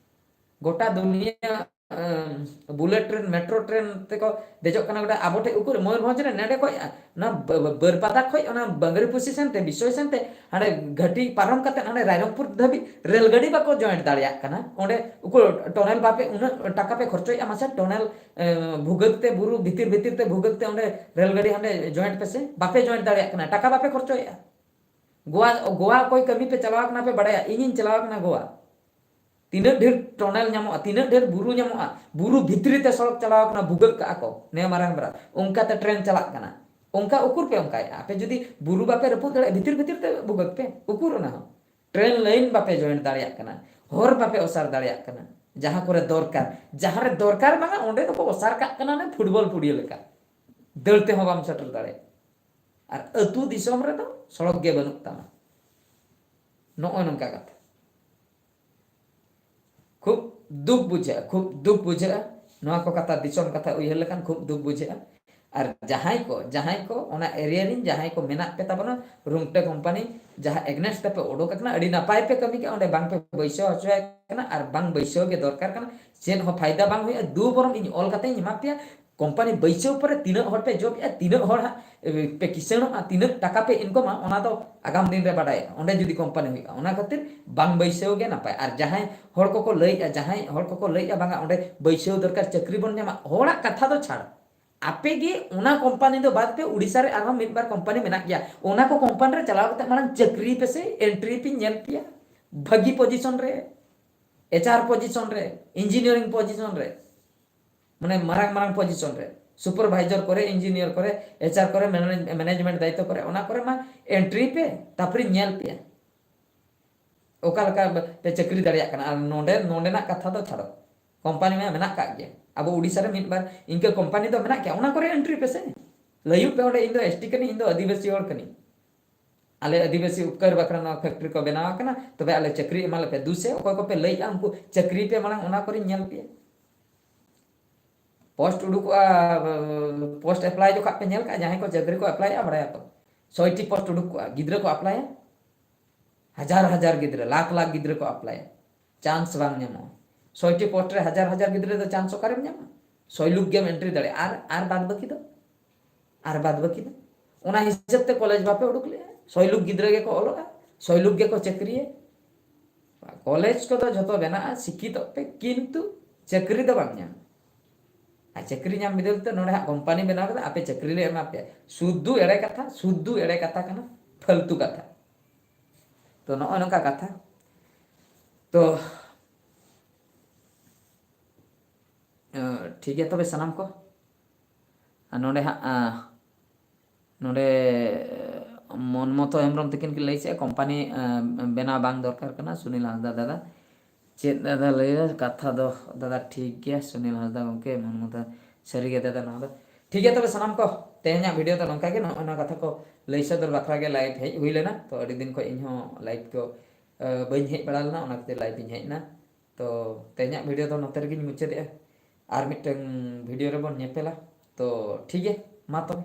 ᱜᱚᱴᱟ ᱫᱩᱱᱤᱭᱟᱹ ᱵᱩᱞᱮᱴ ᱴᱨᱮᱱ, ᱢᱮᱴᱨᱳ ᱴᱨᱮᱱ ᱛᱮᱠᱚ ᱫᱮᱡᱚᱜ ᱠᱟᱱᱟ ᱜᱚᱴᱟ᱾ ᱟᱵᱚ ᱴᱷᱮᱡ ᱩᱠᱩᱨ ᱢᱚᱭᱩᱨᱵᱷᱚᱸᱡᱽ ᱨᱮ ᱱᱮᱰᱮ ᱠᱷᱚᱡ, ᱚᱱᱟ ᱵᱟᱹᱨᱯᱟᱫᱟ ᱠᱷᱚᱡ, ᱚᱱᱟ ᱵᱟᱝᱨᱤ ᱯᱩᱥᱤ ᱥᱮᱱ ᱛᱮ, ᱵᱤᱥᱚᱭ ᱥᱮᱱ ᱛᱮ, ᱦᱟᱸᱰᱮ ᱜᱷᱟᱹᱴᱤ ᱯᱟᱨᱚᱢ ᱠᱟᱛᱮ ᱦᱟᱸᱰᱮ ᱨᱟᱭᱨᱚᱝᱯᱩᱨ ᱫᱷᱟᱹᱵᱤᱡ ᱨᱮᱞ ᱜᱟᱹᱰᱤ ᱵᱟᱠᱚ ᱡᱚᱭᱮᱱᱴ ᱫᱟᱲᱮᱭᱟᱜ ᱠᱟᱱᱟ᱾ ᱚᱸᱰᱮ ᱩᱠᱩᱨ ᱴᱚᱱᱮᱞ ᱵᱟᱯᱮ, ᱩᱱᱟᱹᱜ ᱴᱟᱠᱟ ᱯᱮ ᱠᱷᱚᱨᱪᱚᱭᱮᱫᱼᱟ, ᱢᱟᱥᱮ ᱴᱚᱱᱮᱞ ᱵᱷᱩᱜᱟᱹᱜ ᱛᱮ, ᱵᱩᱨᱩ ᱵᱷᱤᱛᱤᱨ ᱵᱷᱤᱛᱤᱨ ᱛᱮ ᱵᱷᱩᱜᱟᱹᱜ ᱛᱮ ᱚᱸᱰᱮ ᱨᱮᱞ ᱜᱟᱹᱰᱤ ᱦᱟᱸᱰᱮ ᱡᱚᱭᱮᱱᱴ ᱯᱮᱥᱮ, ᱵᱟᱯᱮ ᱡᱚᱭᱮᱱᱴ ᱫᱟᱲᱮᱭᱟᱜ ᱠᱟᱱᱟ, ᱴᱟᱠᱟ ᱵᱟᱯᱮ ᱠᱷᱚᱨᱪᱚᱭᱮᱫᱼᱟ᱾ ᱜᱳᱣᱟ, ᱜᱳᱣᱟ ᱚᱠᱚᱭ ᱠᱟᱹᱢᱤ ᱯᱮ ᱪᱟᱞᱟᱣ ᱠᱟᱱᱟ ᱯᱮ ᱵᱟᱲᱟᱭᱟ? ᱤᱧᱤᱧ ᱪᱟᱞᱟᱣ ᱠᱟᱱᱟ ᱜᱳᱣᱟ᱾ ᱛᱤᱱᱟᱹᱜ ᱰᱷᱮᱨ ᱴᱚᱱᱮᱞ ᱧᱟᱢᱚᱜᱼᱟ, ᱛᱤᱱᱟᱹᱜ ᱰᱷᱮᱨ ᱵᱩᱨᱩ ᱧᱟᱢᱚᱜᱼᱟ, ᱵᱩᱨᱩ ᱵᱷᱤᱛᱨᱤ ᱛᱮ ᱥᱚᱲᱚᱠ ᱪᱟᱞᱟᱣ ᱠᱟᱱᱟ, ᱵᱷᱩᱜᱟᱹᱜ ᱠᱟᱜᱼᱟ ᱠᱚ ᱱᱮ ᱢᱟᱨᱟᱝ ᱢᱟᱨᱟᱝ, ᱚᱱᱠᱟᱛᱮ ᱴᱨᱮᱱ ᱪᱟᱞᱟᱜ ᱠᱟᱱᱟ᱾ ᱚᱱᱠᱟ ᱩᱠᱩᱨ ᱯᱮ ᱚᱱᱠᱟᱭᱮᱫᱼᱟ? ᱟᱯᱮ ᱡᱩᱫᱤ ᱵᱩᱨᱩ ᱵᱟᱯᱮ ᱨᱟᱹᱯᱩᱫ ᱫᱟᱲᱮᱭᱟᱜᱼᱟ, ᱵᱷᱤᱛᱤᱨ ᱵᱷᱤᱛᱤᱨ ᱛᱮ ᱵᱷᱩᱜᱟᱹᱜ ᱯᱮ, ᱩᱠᱩᱨ ᱚᱱᱟ ᱦᱚᱸ? ᱴᱨᱮᱱ ᱞᱟᱭᱤᱱ ᱵᱟᱯᱮ ᱡᱚᱭᱮᱱᱴ ᱫᱟᱲᱮᱭᱟᱜ ᱠᱟᱱᱟ, ᱦᱚᱨ ᱵᱟᱯᱮ ᱚᱥᱟᱨ ᱫᱟᱲᱮᱭᱟᱜ ᱠᱟᱱᱟ᱾ ᱡᱟᱦᱟᱸ ᱠᱚᱨᱮ ᱫᱚᱨᱠᱟᱨ, ᱡᱟᱦᱟᱸ ᱨᱮ ᱫᱚᱨᱠᱟᱨ ᱵᱟᱝᱟ, ᱚᱸᱰᱮ ᱫᱚᱠᱚ ᱚᱥᱟᱨ ᱠᱟᱜ ᱠᱟᱱᱟ ᱚᱱᱮ ᱯᱷᱩᱴᱵᱚᱞ ᱯᱩᱲᱤᱭᱟᱹ ᱞᱮᱠᱟ, ᱫᱟᱹᱲ ᱛᱮᱦᱚᱸ ᱵᱟᱢ ᱥᱮᱴᱮᱨ ᱫᱟᱲᱮᱭᱟᱜᱼᱟ᱾ ᱟᱨ ᱟᱹᱛᱩ ᱫᱤᱥᱚᱢ ᱨᱮᱫᱚ ᱥᱚᱲᱚᱠ ᱜᱮ ᱵᱟᱹᱱᱩᱜ ᱛᱟᱢᱟ᱾ ᱱᱚᱜᱼᱚᱭ ᱱᱚᱝᱠᱟ ᱠᱟᱛᱷᱟ᱾ ᱠᱷᱩᱵ ᱫᱩᱠ ᱵᱩᱡᱷᱟᱹᱜᱼᱟ, ᱠᱷᱩᱵ ᱫᱩᱠ ᱵᱩᱡᱷᱟᱹᱜᱼᱟ᱾ ᱱᱚᱣᱟ ᱠᱚ ᱠᱟᱛᱷᱟ, ᱫᱤᱥᱚᱢ ᱠᱟᱛᱷᱟ ᱩᱭᱦᱟᱹᱨ ᱞᱮᱠᱷᱟᱱ ᱠᱷᱩᱵ ᱫᱩᱠ ᱵᱩᱡᱷᱟᱹᱜᱼᱟ᱾ ᱟᱨ ᱡᱟᱦᱟᱸᱭ ᱠᱚ, ᱡᱟᱦᱟᱸᱭ ᱠᱚ ᱚᱱᱟ ᱮᱨᱤᱭᱟ ᱨᱤᱱ ᱡᱟᱦᱟᱸᱭ ᱠᱚ ᱢᱮᱱᱟᱜ ᱯᱮ ᱛᱟᱵᱚᱱᱟ, ᱨᱩᱝᱴᱮ ᱠᱳᱢᱯᱟᱱᱤ ᱡᱟᱦᱟᱸ ᱮᱜᱽᱱᱮᱥᱴ ᱛᱮᱯᱮ ᱩᱰᱩᱠ ᱟᱠᱟᱱᱟ, ᱟᱹᱰᱤ ᱱᱟᱯᱟᱭ ᱯᱮ ᱠᱟᱹᱢᱤ ᱠᱮᱫᱼᱟ, ᱚᱸᱰᱮ ᱵᱟᱝ ᱯᱮ ᱵᱟᱹᱭᱥᱟᱹᱣ ᱦᱚᱪᱚᱭ ᱠᱟᱱᱟ ᱟᱨ ᱵᱟᱝ ᱵᱟᱹᱭᱥᱟᱹᱣ ᱜᱮ ᱫᱚᱨᱠᱟᱨ ᱠᱟᱱᱟ᱾ ᱪᱮᱫ ᱦᱚᱸ ᱯᱷᱟᱭᱫᱟ ᱵᱟᱝ ᱦᱩᱭᱩᱜᱼᱟ᱾ ᱫᱩ ᱵᱚᱨᱚᱝ ᱤᱧ ᱚᱞ ᱠᱟᱛᱮ ᱤᱧ ᱮᱢᱟ ᱯᱮᱭᱟ, ᱠᱳᱢᱯᱟᱱᱤ ᱵᱟᱹᱭᱥᱟᱹᱣ ᱯᱚᱨᱮ ᱛᱤᱱᱟᱹᱜ ᱦᱚᱲ ᱯᱮ ᱡᱚᱵ ᱮᱜᱼᱟ, ᱛᱤᱱᱟᱹᱜ ᱦᱚᱲ ᱦᱟᱸᱜ, ᱮ, ᱯᱮ ᱠᱤᱥᱟᱹᱬᱚᱜᱼᱟ, ᱛᱤᱱᱟᱹᱜ ᱴᱟᱠᱟ ᱯᱮ ᱤᱱᱠᱚᱢᱟ, ᱚᱱᱟ ᱫᱚ ᱟᱜᱟᱢ ᱫᱤᱱ ᱨᱮ ᱵᱟᱰᱟᱭᱚᱜᱼᱟ᱾ ᱚᱸᱰᱮ ᱡᱩᱫᱤ ᱠᱳᱢᱯᱟᱱᱤ ᱦᱩᱭᱩᱜᱼᱟ, ᱚᱱᱟ ᱠᱷᱟᱹᱛᱤᱨ ᱵᱟᱝ ᱵᱟᱹᱭᱥᱟᱹᱣ ᱜᱮ ᱱᱟᱯᱟᱭ᱾ ᱟᱨ ᱡᱟᱦᱟᱸᱭ ᱦᱚᱲ ᱠᱚᱠᱚ ᱞᱟᱹᱭᱮᱜᱼᱟ, ᱡᱟᱦᱟᱸᱭ ᱦᱚᱲ ᱠᱚᱠᱚ ᱞᱟᱹᱭᱮᱜᱼᱟ, "ᱵᱟᱝᱟ, ᱚᱸᱰᱮ ᱵᱟᱹᱭᱥᱟᱹᱣ ᱫᱚᱨᱠᱟᱨ, ᱪᱟᱹᱠᱨᱤ ᱵᱚᱱ ᱧᱟᱢᱟ", ᱦᱚᱲᱟᱜ ᱠᱟᱛᱷᱟ ᱫᱚ ᱪᱷᱟᱲ, ᱟᱯᱮ ᱜᱮ ᱚᱱᱟ ᱠᱳᱢᱯᱟᱱᱤ ᱫᱚ ᱵᱟᱫ ᱯᱮ, ᱳᱰᱤᱥᱟ ᱨᱮ ᱟᱨᱦᱚᱸ ᱢᱤᱫ ᱵᱟᱨ ᱠᱳᱢᱯᱟᱱᱤ ᱢᱮᱱᱟᱜ ᱜᱮᱭᱟ, ᱚᱱᱟ ᱠᱚ ᱠᱳᱢᱯᱟᱱᱤ ᱨᱮ ᱪᱟᱞᱟᱣ ᱠᱟᱛᱮ ᱢᱟᱲᱟᱝ ᱪᱟᱹᱠᱨᱤ ᱯᱮᱥᱮ, ᱮᱱᱴᱨᱤ ᱯᱮ ᱧᱮᱞ ᱯᱮᱭᱟ, ᱵᱷᱟᱹᱜᱤ ᱯᱚᱡᱤᱥᱚᱱ ᱨᱮ, ᱮᱪ ᱟᱨ ᱯᱚᱡᱤᱥᱚᱱ ᱨᱮ, ᱤᱧᱡᱤᱱᱤᱭᱟᱨᱤᱝ ᱯᱚᱡᱤᱥᱚᱱ ᱨᱮ, ᱢᱟᱱᱮ ᱢᱟᱨᱟᱝ ᱢᱟᱨᱟᱝ ᱯᱚᱡᱤᱥᱚᱱ ᱨᱮ, ᱥᱩᱯᱟᱨᱵᱷᱟᱭᱡᱟᱨ ᱠᱚᱨᱮ, ᱤᱧᱡᱤᱱᱤᱭᱟᱨ ᱠᱚᱨᱮ, ᱮᱪ ᱟᱨ ᱠᱚᱨᱮ, ᱢᱮᱱᱮᱡᱽ-, ᱢᱮᱱᱮᱡᱽᱢᱮᱱᱴ ᱫᱟᱭᱤᱛᱛᱚ ᱠᱚᱨᱮ, ᱚᱱᱟ ᱠᱚᱨᱮ ᱢᱟ ᱮᱱᱴᱨᱤ ᱯᱮ, ᱛᱟᱨᱯᱚᱨᱮ ᱧᱮᱞ ᱯᱮᱭᱟ ᱚᱠᱟ ᱞᱮᱠᱟ ᱯᱮ ᱪᱟᱹᱠᱨᱤ ᱫᱟᱲᱮᱭᱟᱜ ᱠᱟᱱᱟ᱾ ᱟᱨ ᱱᱚᱰᱮ, ᱱᱚᱰᱮᱱᱟᱜ ᱠᱟᱛᱷᱟ ᱫᱚ ᱪᱷᱟᱲᱚ, ᱠᱳᱢᱯᱟᱱᱤ ᱢᱟ ᱢᱮᱱᱟᱜ ᱠᱟᱜ ᱜᱮᱭᱟ᱾ ᱟᱵᱚ ᱳᱰᱤᱥᱟ ᱨᱮ ᱢᱤᱫ ᱵᱟᱨ ᱤᱱᱠᱟᱹ ᱠᱳᱢᱯᱟᱱᱤ ᱫᱚ ᱢᱮᱱᱟᱜ ᱜᱮᱭᱟ, ᱚᱱᱟ ᱠᱚᱨᱮ ᱮᱱᱴᱨᱤ ᱯᱮᱥᱮ᱾ ᱞᱟᱹᱭᱩᱜ ᱯᱮ ᱚᱸᱰᱮ, "ᱤᱧ ᱫᱚ ᱮᱥ ᱴᱤ ᱠᱟᱹᱱᱟᱹᱧ, ᱤᱧ ᱫᱚ ᱟᱹᱫᱤᱵᱟᱹᱥᱤ ᱦᱚᱲ ᱠᱟᱹᱱᱟᱹᱧ, ᱟᱞᱮ ᱟᱹᱫᱤᱵᱟᱹᱥᱤ ᱩᱯᱠᱟᱹᱨ ᱵᱟᱠᱷᱨᱟ ᱱᱚᱣᱟ ᱯᱷᱮᱠᱴᱨᱤ ᱠᱚ ᱵᱮᱱᱟᱣ ᱟᱠᱟᱱᱟ, ᱛᱚᱵᱮ ᱟᱞᱮ ᱪᱟᱹᱠᱨᱤ ᱮᱢᱟ ᱞᱮᱯᱮ᱾" ᱫᱩᱥᱮ ᱚᱠᱚᱭ ᱠᱚᱯᱮ ᱞᱟᱹᱭᱮᱜᱼᱟ, ᱩᱱᱠᱩ ᱪᱟᱹᱠᱨᱤ ᱯᱮ ᱢᱟᱲᱟᱝ, ᱚᱱᱟ ᱠᱚᱨᱮᱧ ᱧᱮᱞ ᱯᱮᱭᱟ᱾ ᱯᱳᱥᱴ ᱩᱰᱩᱠᱚᱜᱼᱟ, ᱯᱳᱥᱴ ᱮᱯᱞᱟᱭ ᱡᱚᱠᱷᱟᱜ ᱯᱮ ᱧᱮᱞ ᱠᱟᱜᱼᱟ, ᱡᱟᱦᱟᱸᱭ ᱠᱚ ᱪᱟᱹᱠᱨᱤ ᱠᱚ ᱮᱯᱞᱟᱭᱮᱜᱼᱟ, ᱵᱟᱲᱟᱭᱟ ᱛᱚ, ᱥᱚᱭᱴᱤ ᱯᱳᱥᱴ ᱩᱰᱩᱠ ᱠᱚᱜᱼᱟ, ᱜᱤᱫᱽᱨᱟᱹ ᱠᱚ ᱟᱯᱞᱟᱭᱟ, ᱦᱟᱡᱟᱨ ᱦᱟᱡᱟᱨ ᱜᱤᱫᱽᱨᱟᱹ, ᱞᱟᱠᱷ ᱞᱟᱠᱷ ᱜᱤᱫᱽᱨᱟᱹ ᱠᱚ ᱟᱯᱞᱟᱭᱟ, ᱪᱟᱱᱥ ᱵᱟᱝ ᱧᱟᱢᱚᱜᱼᱟ᱾ ᱥᱚᱭᱴᱤ ᱯᱳᱥᱴ ᱨᱮ ᱦᱟᱡᱟᱨ ᱦᱟᱡᱟᱨ ᱜᱤᱫᱽᱨᱟᱹ ᱫᱚ ᱪᱟᱱᱥ ᱚᱠᱟᱨᱮᱢ ᱧᱟᱢᱟ? ᱥᱚᱭ ᱞᱩᱠ ᱜᱮᱢ ᱮᱱᱴᱨᱤ ᱫᱟᱲᱮᱭᱟᱜᱼᱟ᱾ ᱟᱨ ᱟᱨ ᱵᱟᱫ ᱵᱟᱹᱠᱤ ᱫᱚ ᱟᱨ ᱵᱟᱫ ᱵᱟᱹᱠᱤ ᱫᱚ ᱚᱱᱟ ᱦᱤᱥᱟᱹᱵ ᱛᱮ ᱠᱚᱞᱮᱡᱽ ᱵᱟᱯᱮ ᱩᱰᱩᱠ ᱞᱮᱜᱼᱟ᱾ ᱥᱚᱭ ᱞᱩᱠ ᱜᱤᱫᱽᱨᱟᱹ ᱜᱮᱠᱚ ᱚᱞᱚᱜᱼᱟ, ᱥᱚᱭ ᱞᱩᱠ ᱜᱮᱠᱚ ᱪᱟᱹᱠᱨᱤᱭᱟ᱾ ᱠᱚᱞᱮᱡᱽ ᱠᱚᱫᱚ ᱡᱷᱚᱛᱚ ᱵᱮᱱᱟᱜᱼᱟ, ᱥᱤᱠᱠᱷᱤᱛᱚᱜ ᱯᱮ, ᱠᱤᱱᱛᱩ ᱪᱟᱹᱠᱨᱤ ᱫᱚ ᱵᱟᱝ ᱧᱟᱢ᱾ ᱟᱨ ᱪᱟᱹᱠᱨᱤ ᱧᱟᱢ ᱵᱤᱫᱟᱹᱞ ᱛᱮ ᱱᱚᱰᱮ ᱦᱟᱸᱜ ᱠᱳᱢᱯᱟᱱᱤ ᱵᱮᱱᱟᱣ ᱠᱟᱛᱮ ᱟᱯᱮ ᱪᱟᱹᱠᱨᱤ ᱞᱮ ᱮᱢᱟ ᱯᱮᱭᱟ᱾ ᱥᱩᱫᱷᱩ ᱮᱲᱮ ᱠᱟᱛᱷᱟ, ᱥᱩᱫᱷᱩ ᱮᱲᱮ ᱠᱟᱛᱷᱟ ᱠᱟᱱᱟ, ᱯᱷᱟᱞᱛᱩ ᱠᱟᱛᱷᱟ᱾ ᱛᱚ ᱱᱚᱜᱼᱚᱭ ᱱᱚᱝᱠᱟ ᱠᱟᱛᱷᱟ᱾ ᱛᱚ ᱴᱷᱤᱠ ᱜᱮᱭᱟ ᱛᱚᱵᱮ ᱥᱟᱱᱟᱢ ᱠᱚ᱾ ᱟᱨ ᱱᱚᱰᱮ ᱦᱟᱸᱜ ᱱᱚᱰᱮ ᱢᱚᱱᱢᱚᱛᱚ ᱦᱮᱢᱵᱨᱚᱢ ᱛᱤᱠᱤᱱ ᱠᱤᱱ ᱞᱟᱹᱭ ᱥᱮᱫ ᱠᱳᱢᱯᱟᱱᱤ ᱵᱮᱱᱟᱣ ᱵᱟᱝ ᱫᱚᱨᱠᱟᱨ ᱠᱟᱱᱟ᱾ ᱥᱩᱱᱤᱞ ᱦᱟᱸᱥᱫᱟ ᱫᱟᱫᱟ ᱪᱮᱫ ᱫᱟᱫᱟ ᱞᱟᱹᱭᱟ ᱠᱟᱛᱷᱟ ᱫᱚ ᱫᱟᱫᱟ ᱴᱷᱤᱠ ᱜᱮᱭᱟ᱾ ᱥᱩᱱᱤᱞ ᱦᱟᱸᱥᱫᱟ ᱜᱚᱢᱠᱮ ᱢᱚᱱᱢᱚᱛᱚ ᱥᱟᱹᱨᱤ ᱜᱮ ᱫᱟᱫᱟ ᱱᱚᱣᱟ ᱫᱚ ᱴᱷᱤᱠ ᱜᱮᱭᱟ᱾ ᱛᱚᱵᱮ ᱥᱟᱱᱟᱢ ᱠᱚ ᱛᱮᱦᱮᱧᱟᱜ ᱵᱷᱤᱰᱤᱭᱳ ᱫᱚ ᱱᱚᱝᱠᱟ ᱜᱮ, ᱱᱚᱜᱼᱚᱭ ᱱᱚᱣᱟ ᱠᱟᱛᱷᱟ ᱠᱚ ᱞᱟᱹᱭ ᱥᱚᱫᱚᱨ ᱵᱟᱠᱷᱨᱟ ᱜᱮ ᱞᱟᱭᱤᱵᱷ ᱦᱮᱡ ᱦᱩᱭ ᱞᱮᱱᱟ᱾ ᱛᱚ ᱟᱹᱰᱤ ᱫᱤᱱ ᱠᱷᱚᱱ ᱤᱧ ᱦᱚᱸ ᱞᱟᱭᱤᱵᱷ ᱠᱚ ᱵᱟᱹᱧ ᱦᱮᱡ ᱵᱟᱲᱟ ᱞᱮᱱᱟ, ᱚᱱᱟ ᱠᱷᱟᱹᱛᱤᱨ ᱞᱟᱭᱤᱵᱷ ᱤᱧ ᱦᱮᱡ ᱮᱱᱟ᱾ ᱛᱚ ᱛᱮᱦᱮᱧᱟᱜ ᱵᱷᱤᱰᱤᱭᱳ ᱫᱚ ᱱᱚᱛᱮ ᱨᱮᱜᱮᱧ ᱢᱩᱪᱟᱹᱫᱮᱜᱼᱟ᱾ ᱟᱨ ᱢᱤᱫᱴᱟᱝ ᱵᱷᱤᱰᱤᱭᱳ ᱨᱮᱵᱚᱱ ᱧᱮᱯᱮᱞᱟ᱾ ᱛᱚ ᱴᱷᱤᱠ ᱜᱮᱭᱟ, ᱢᱟ ᱛᱚᱵᱮ᱾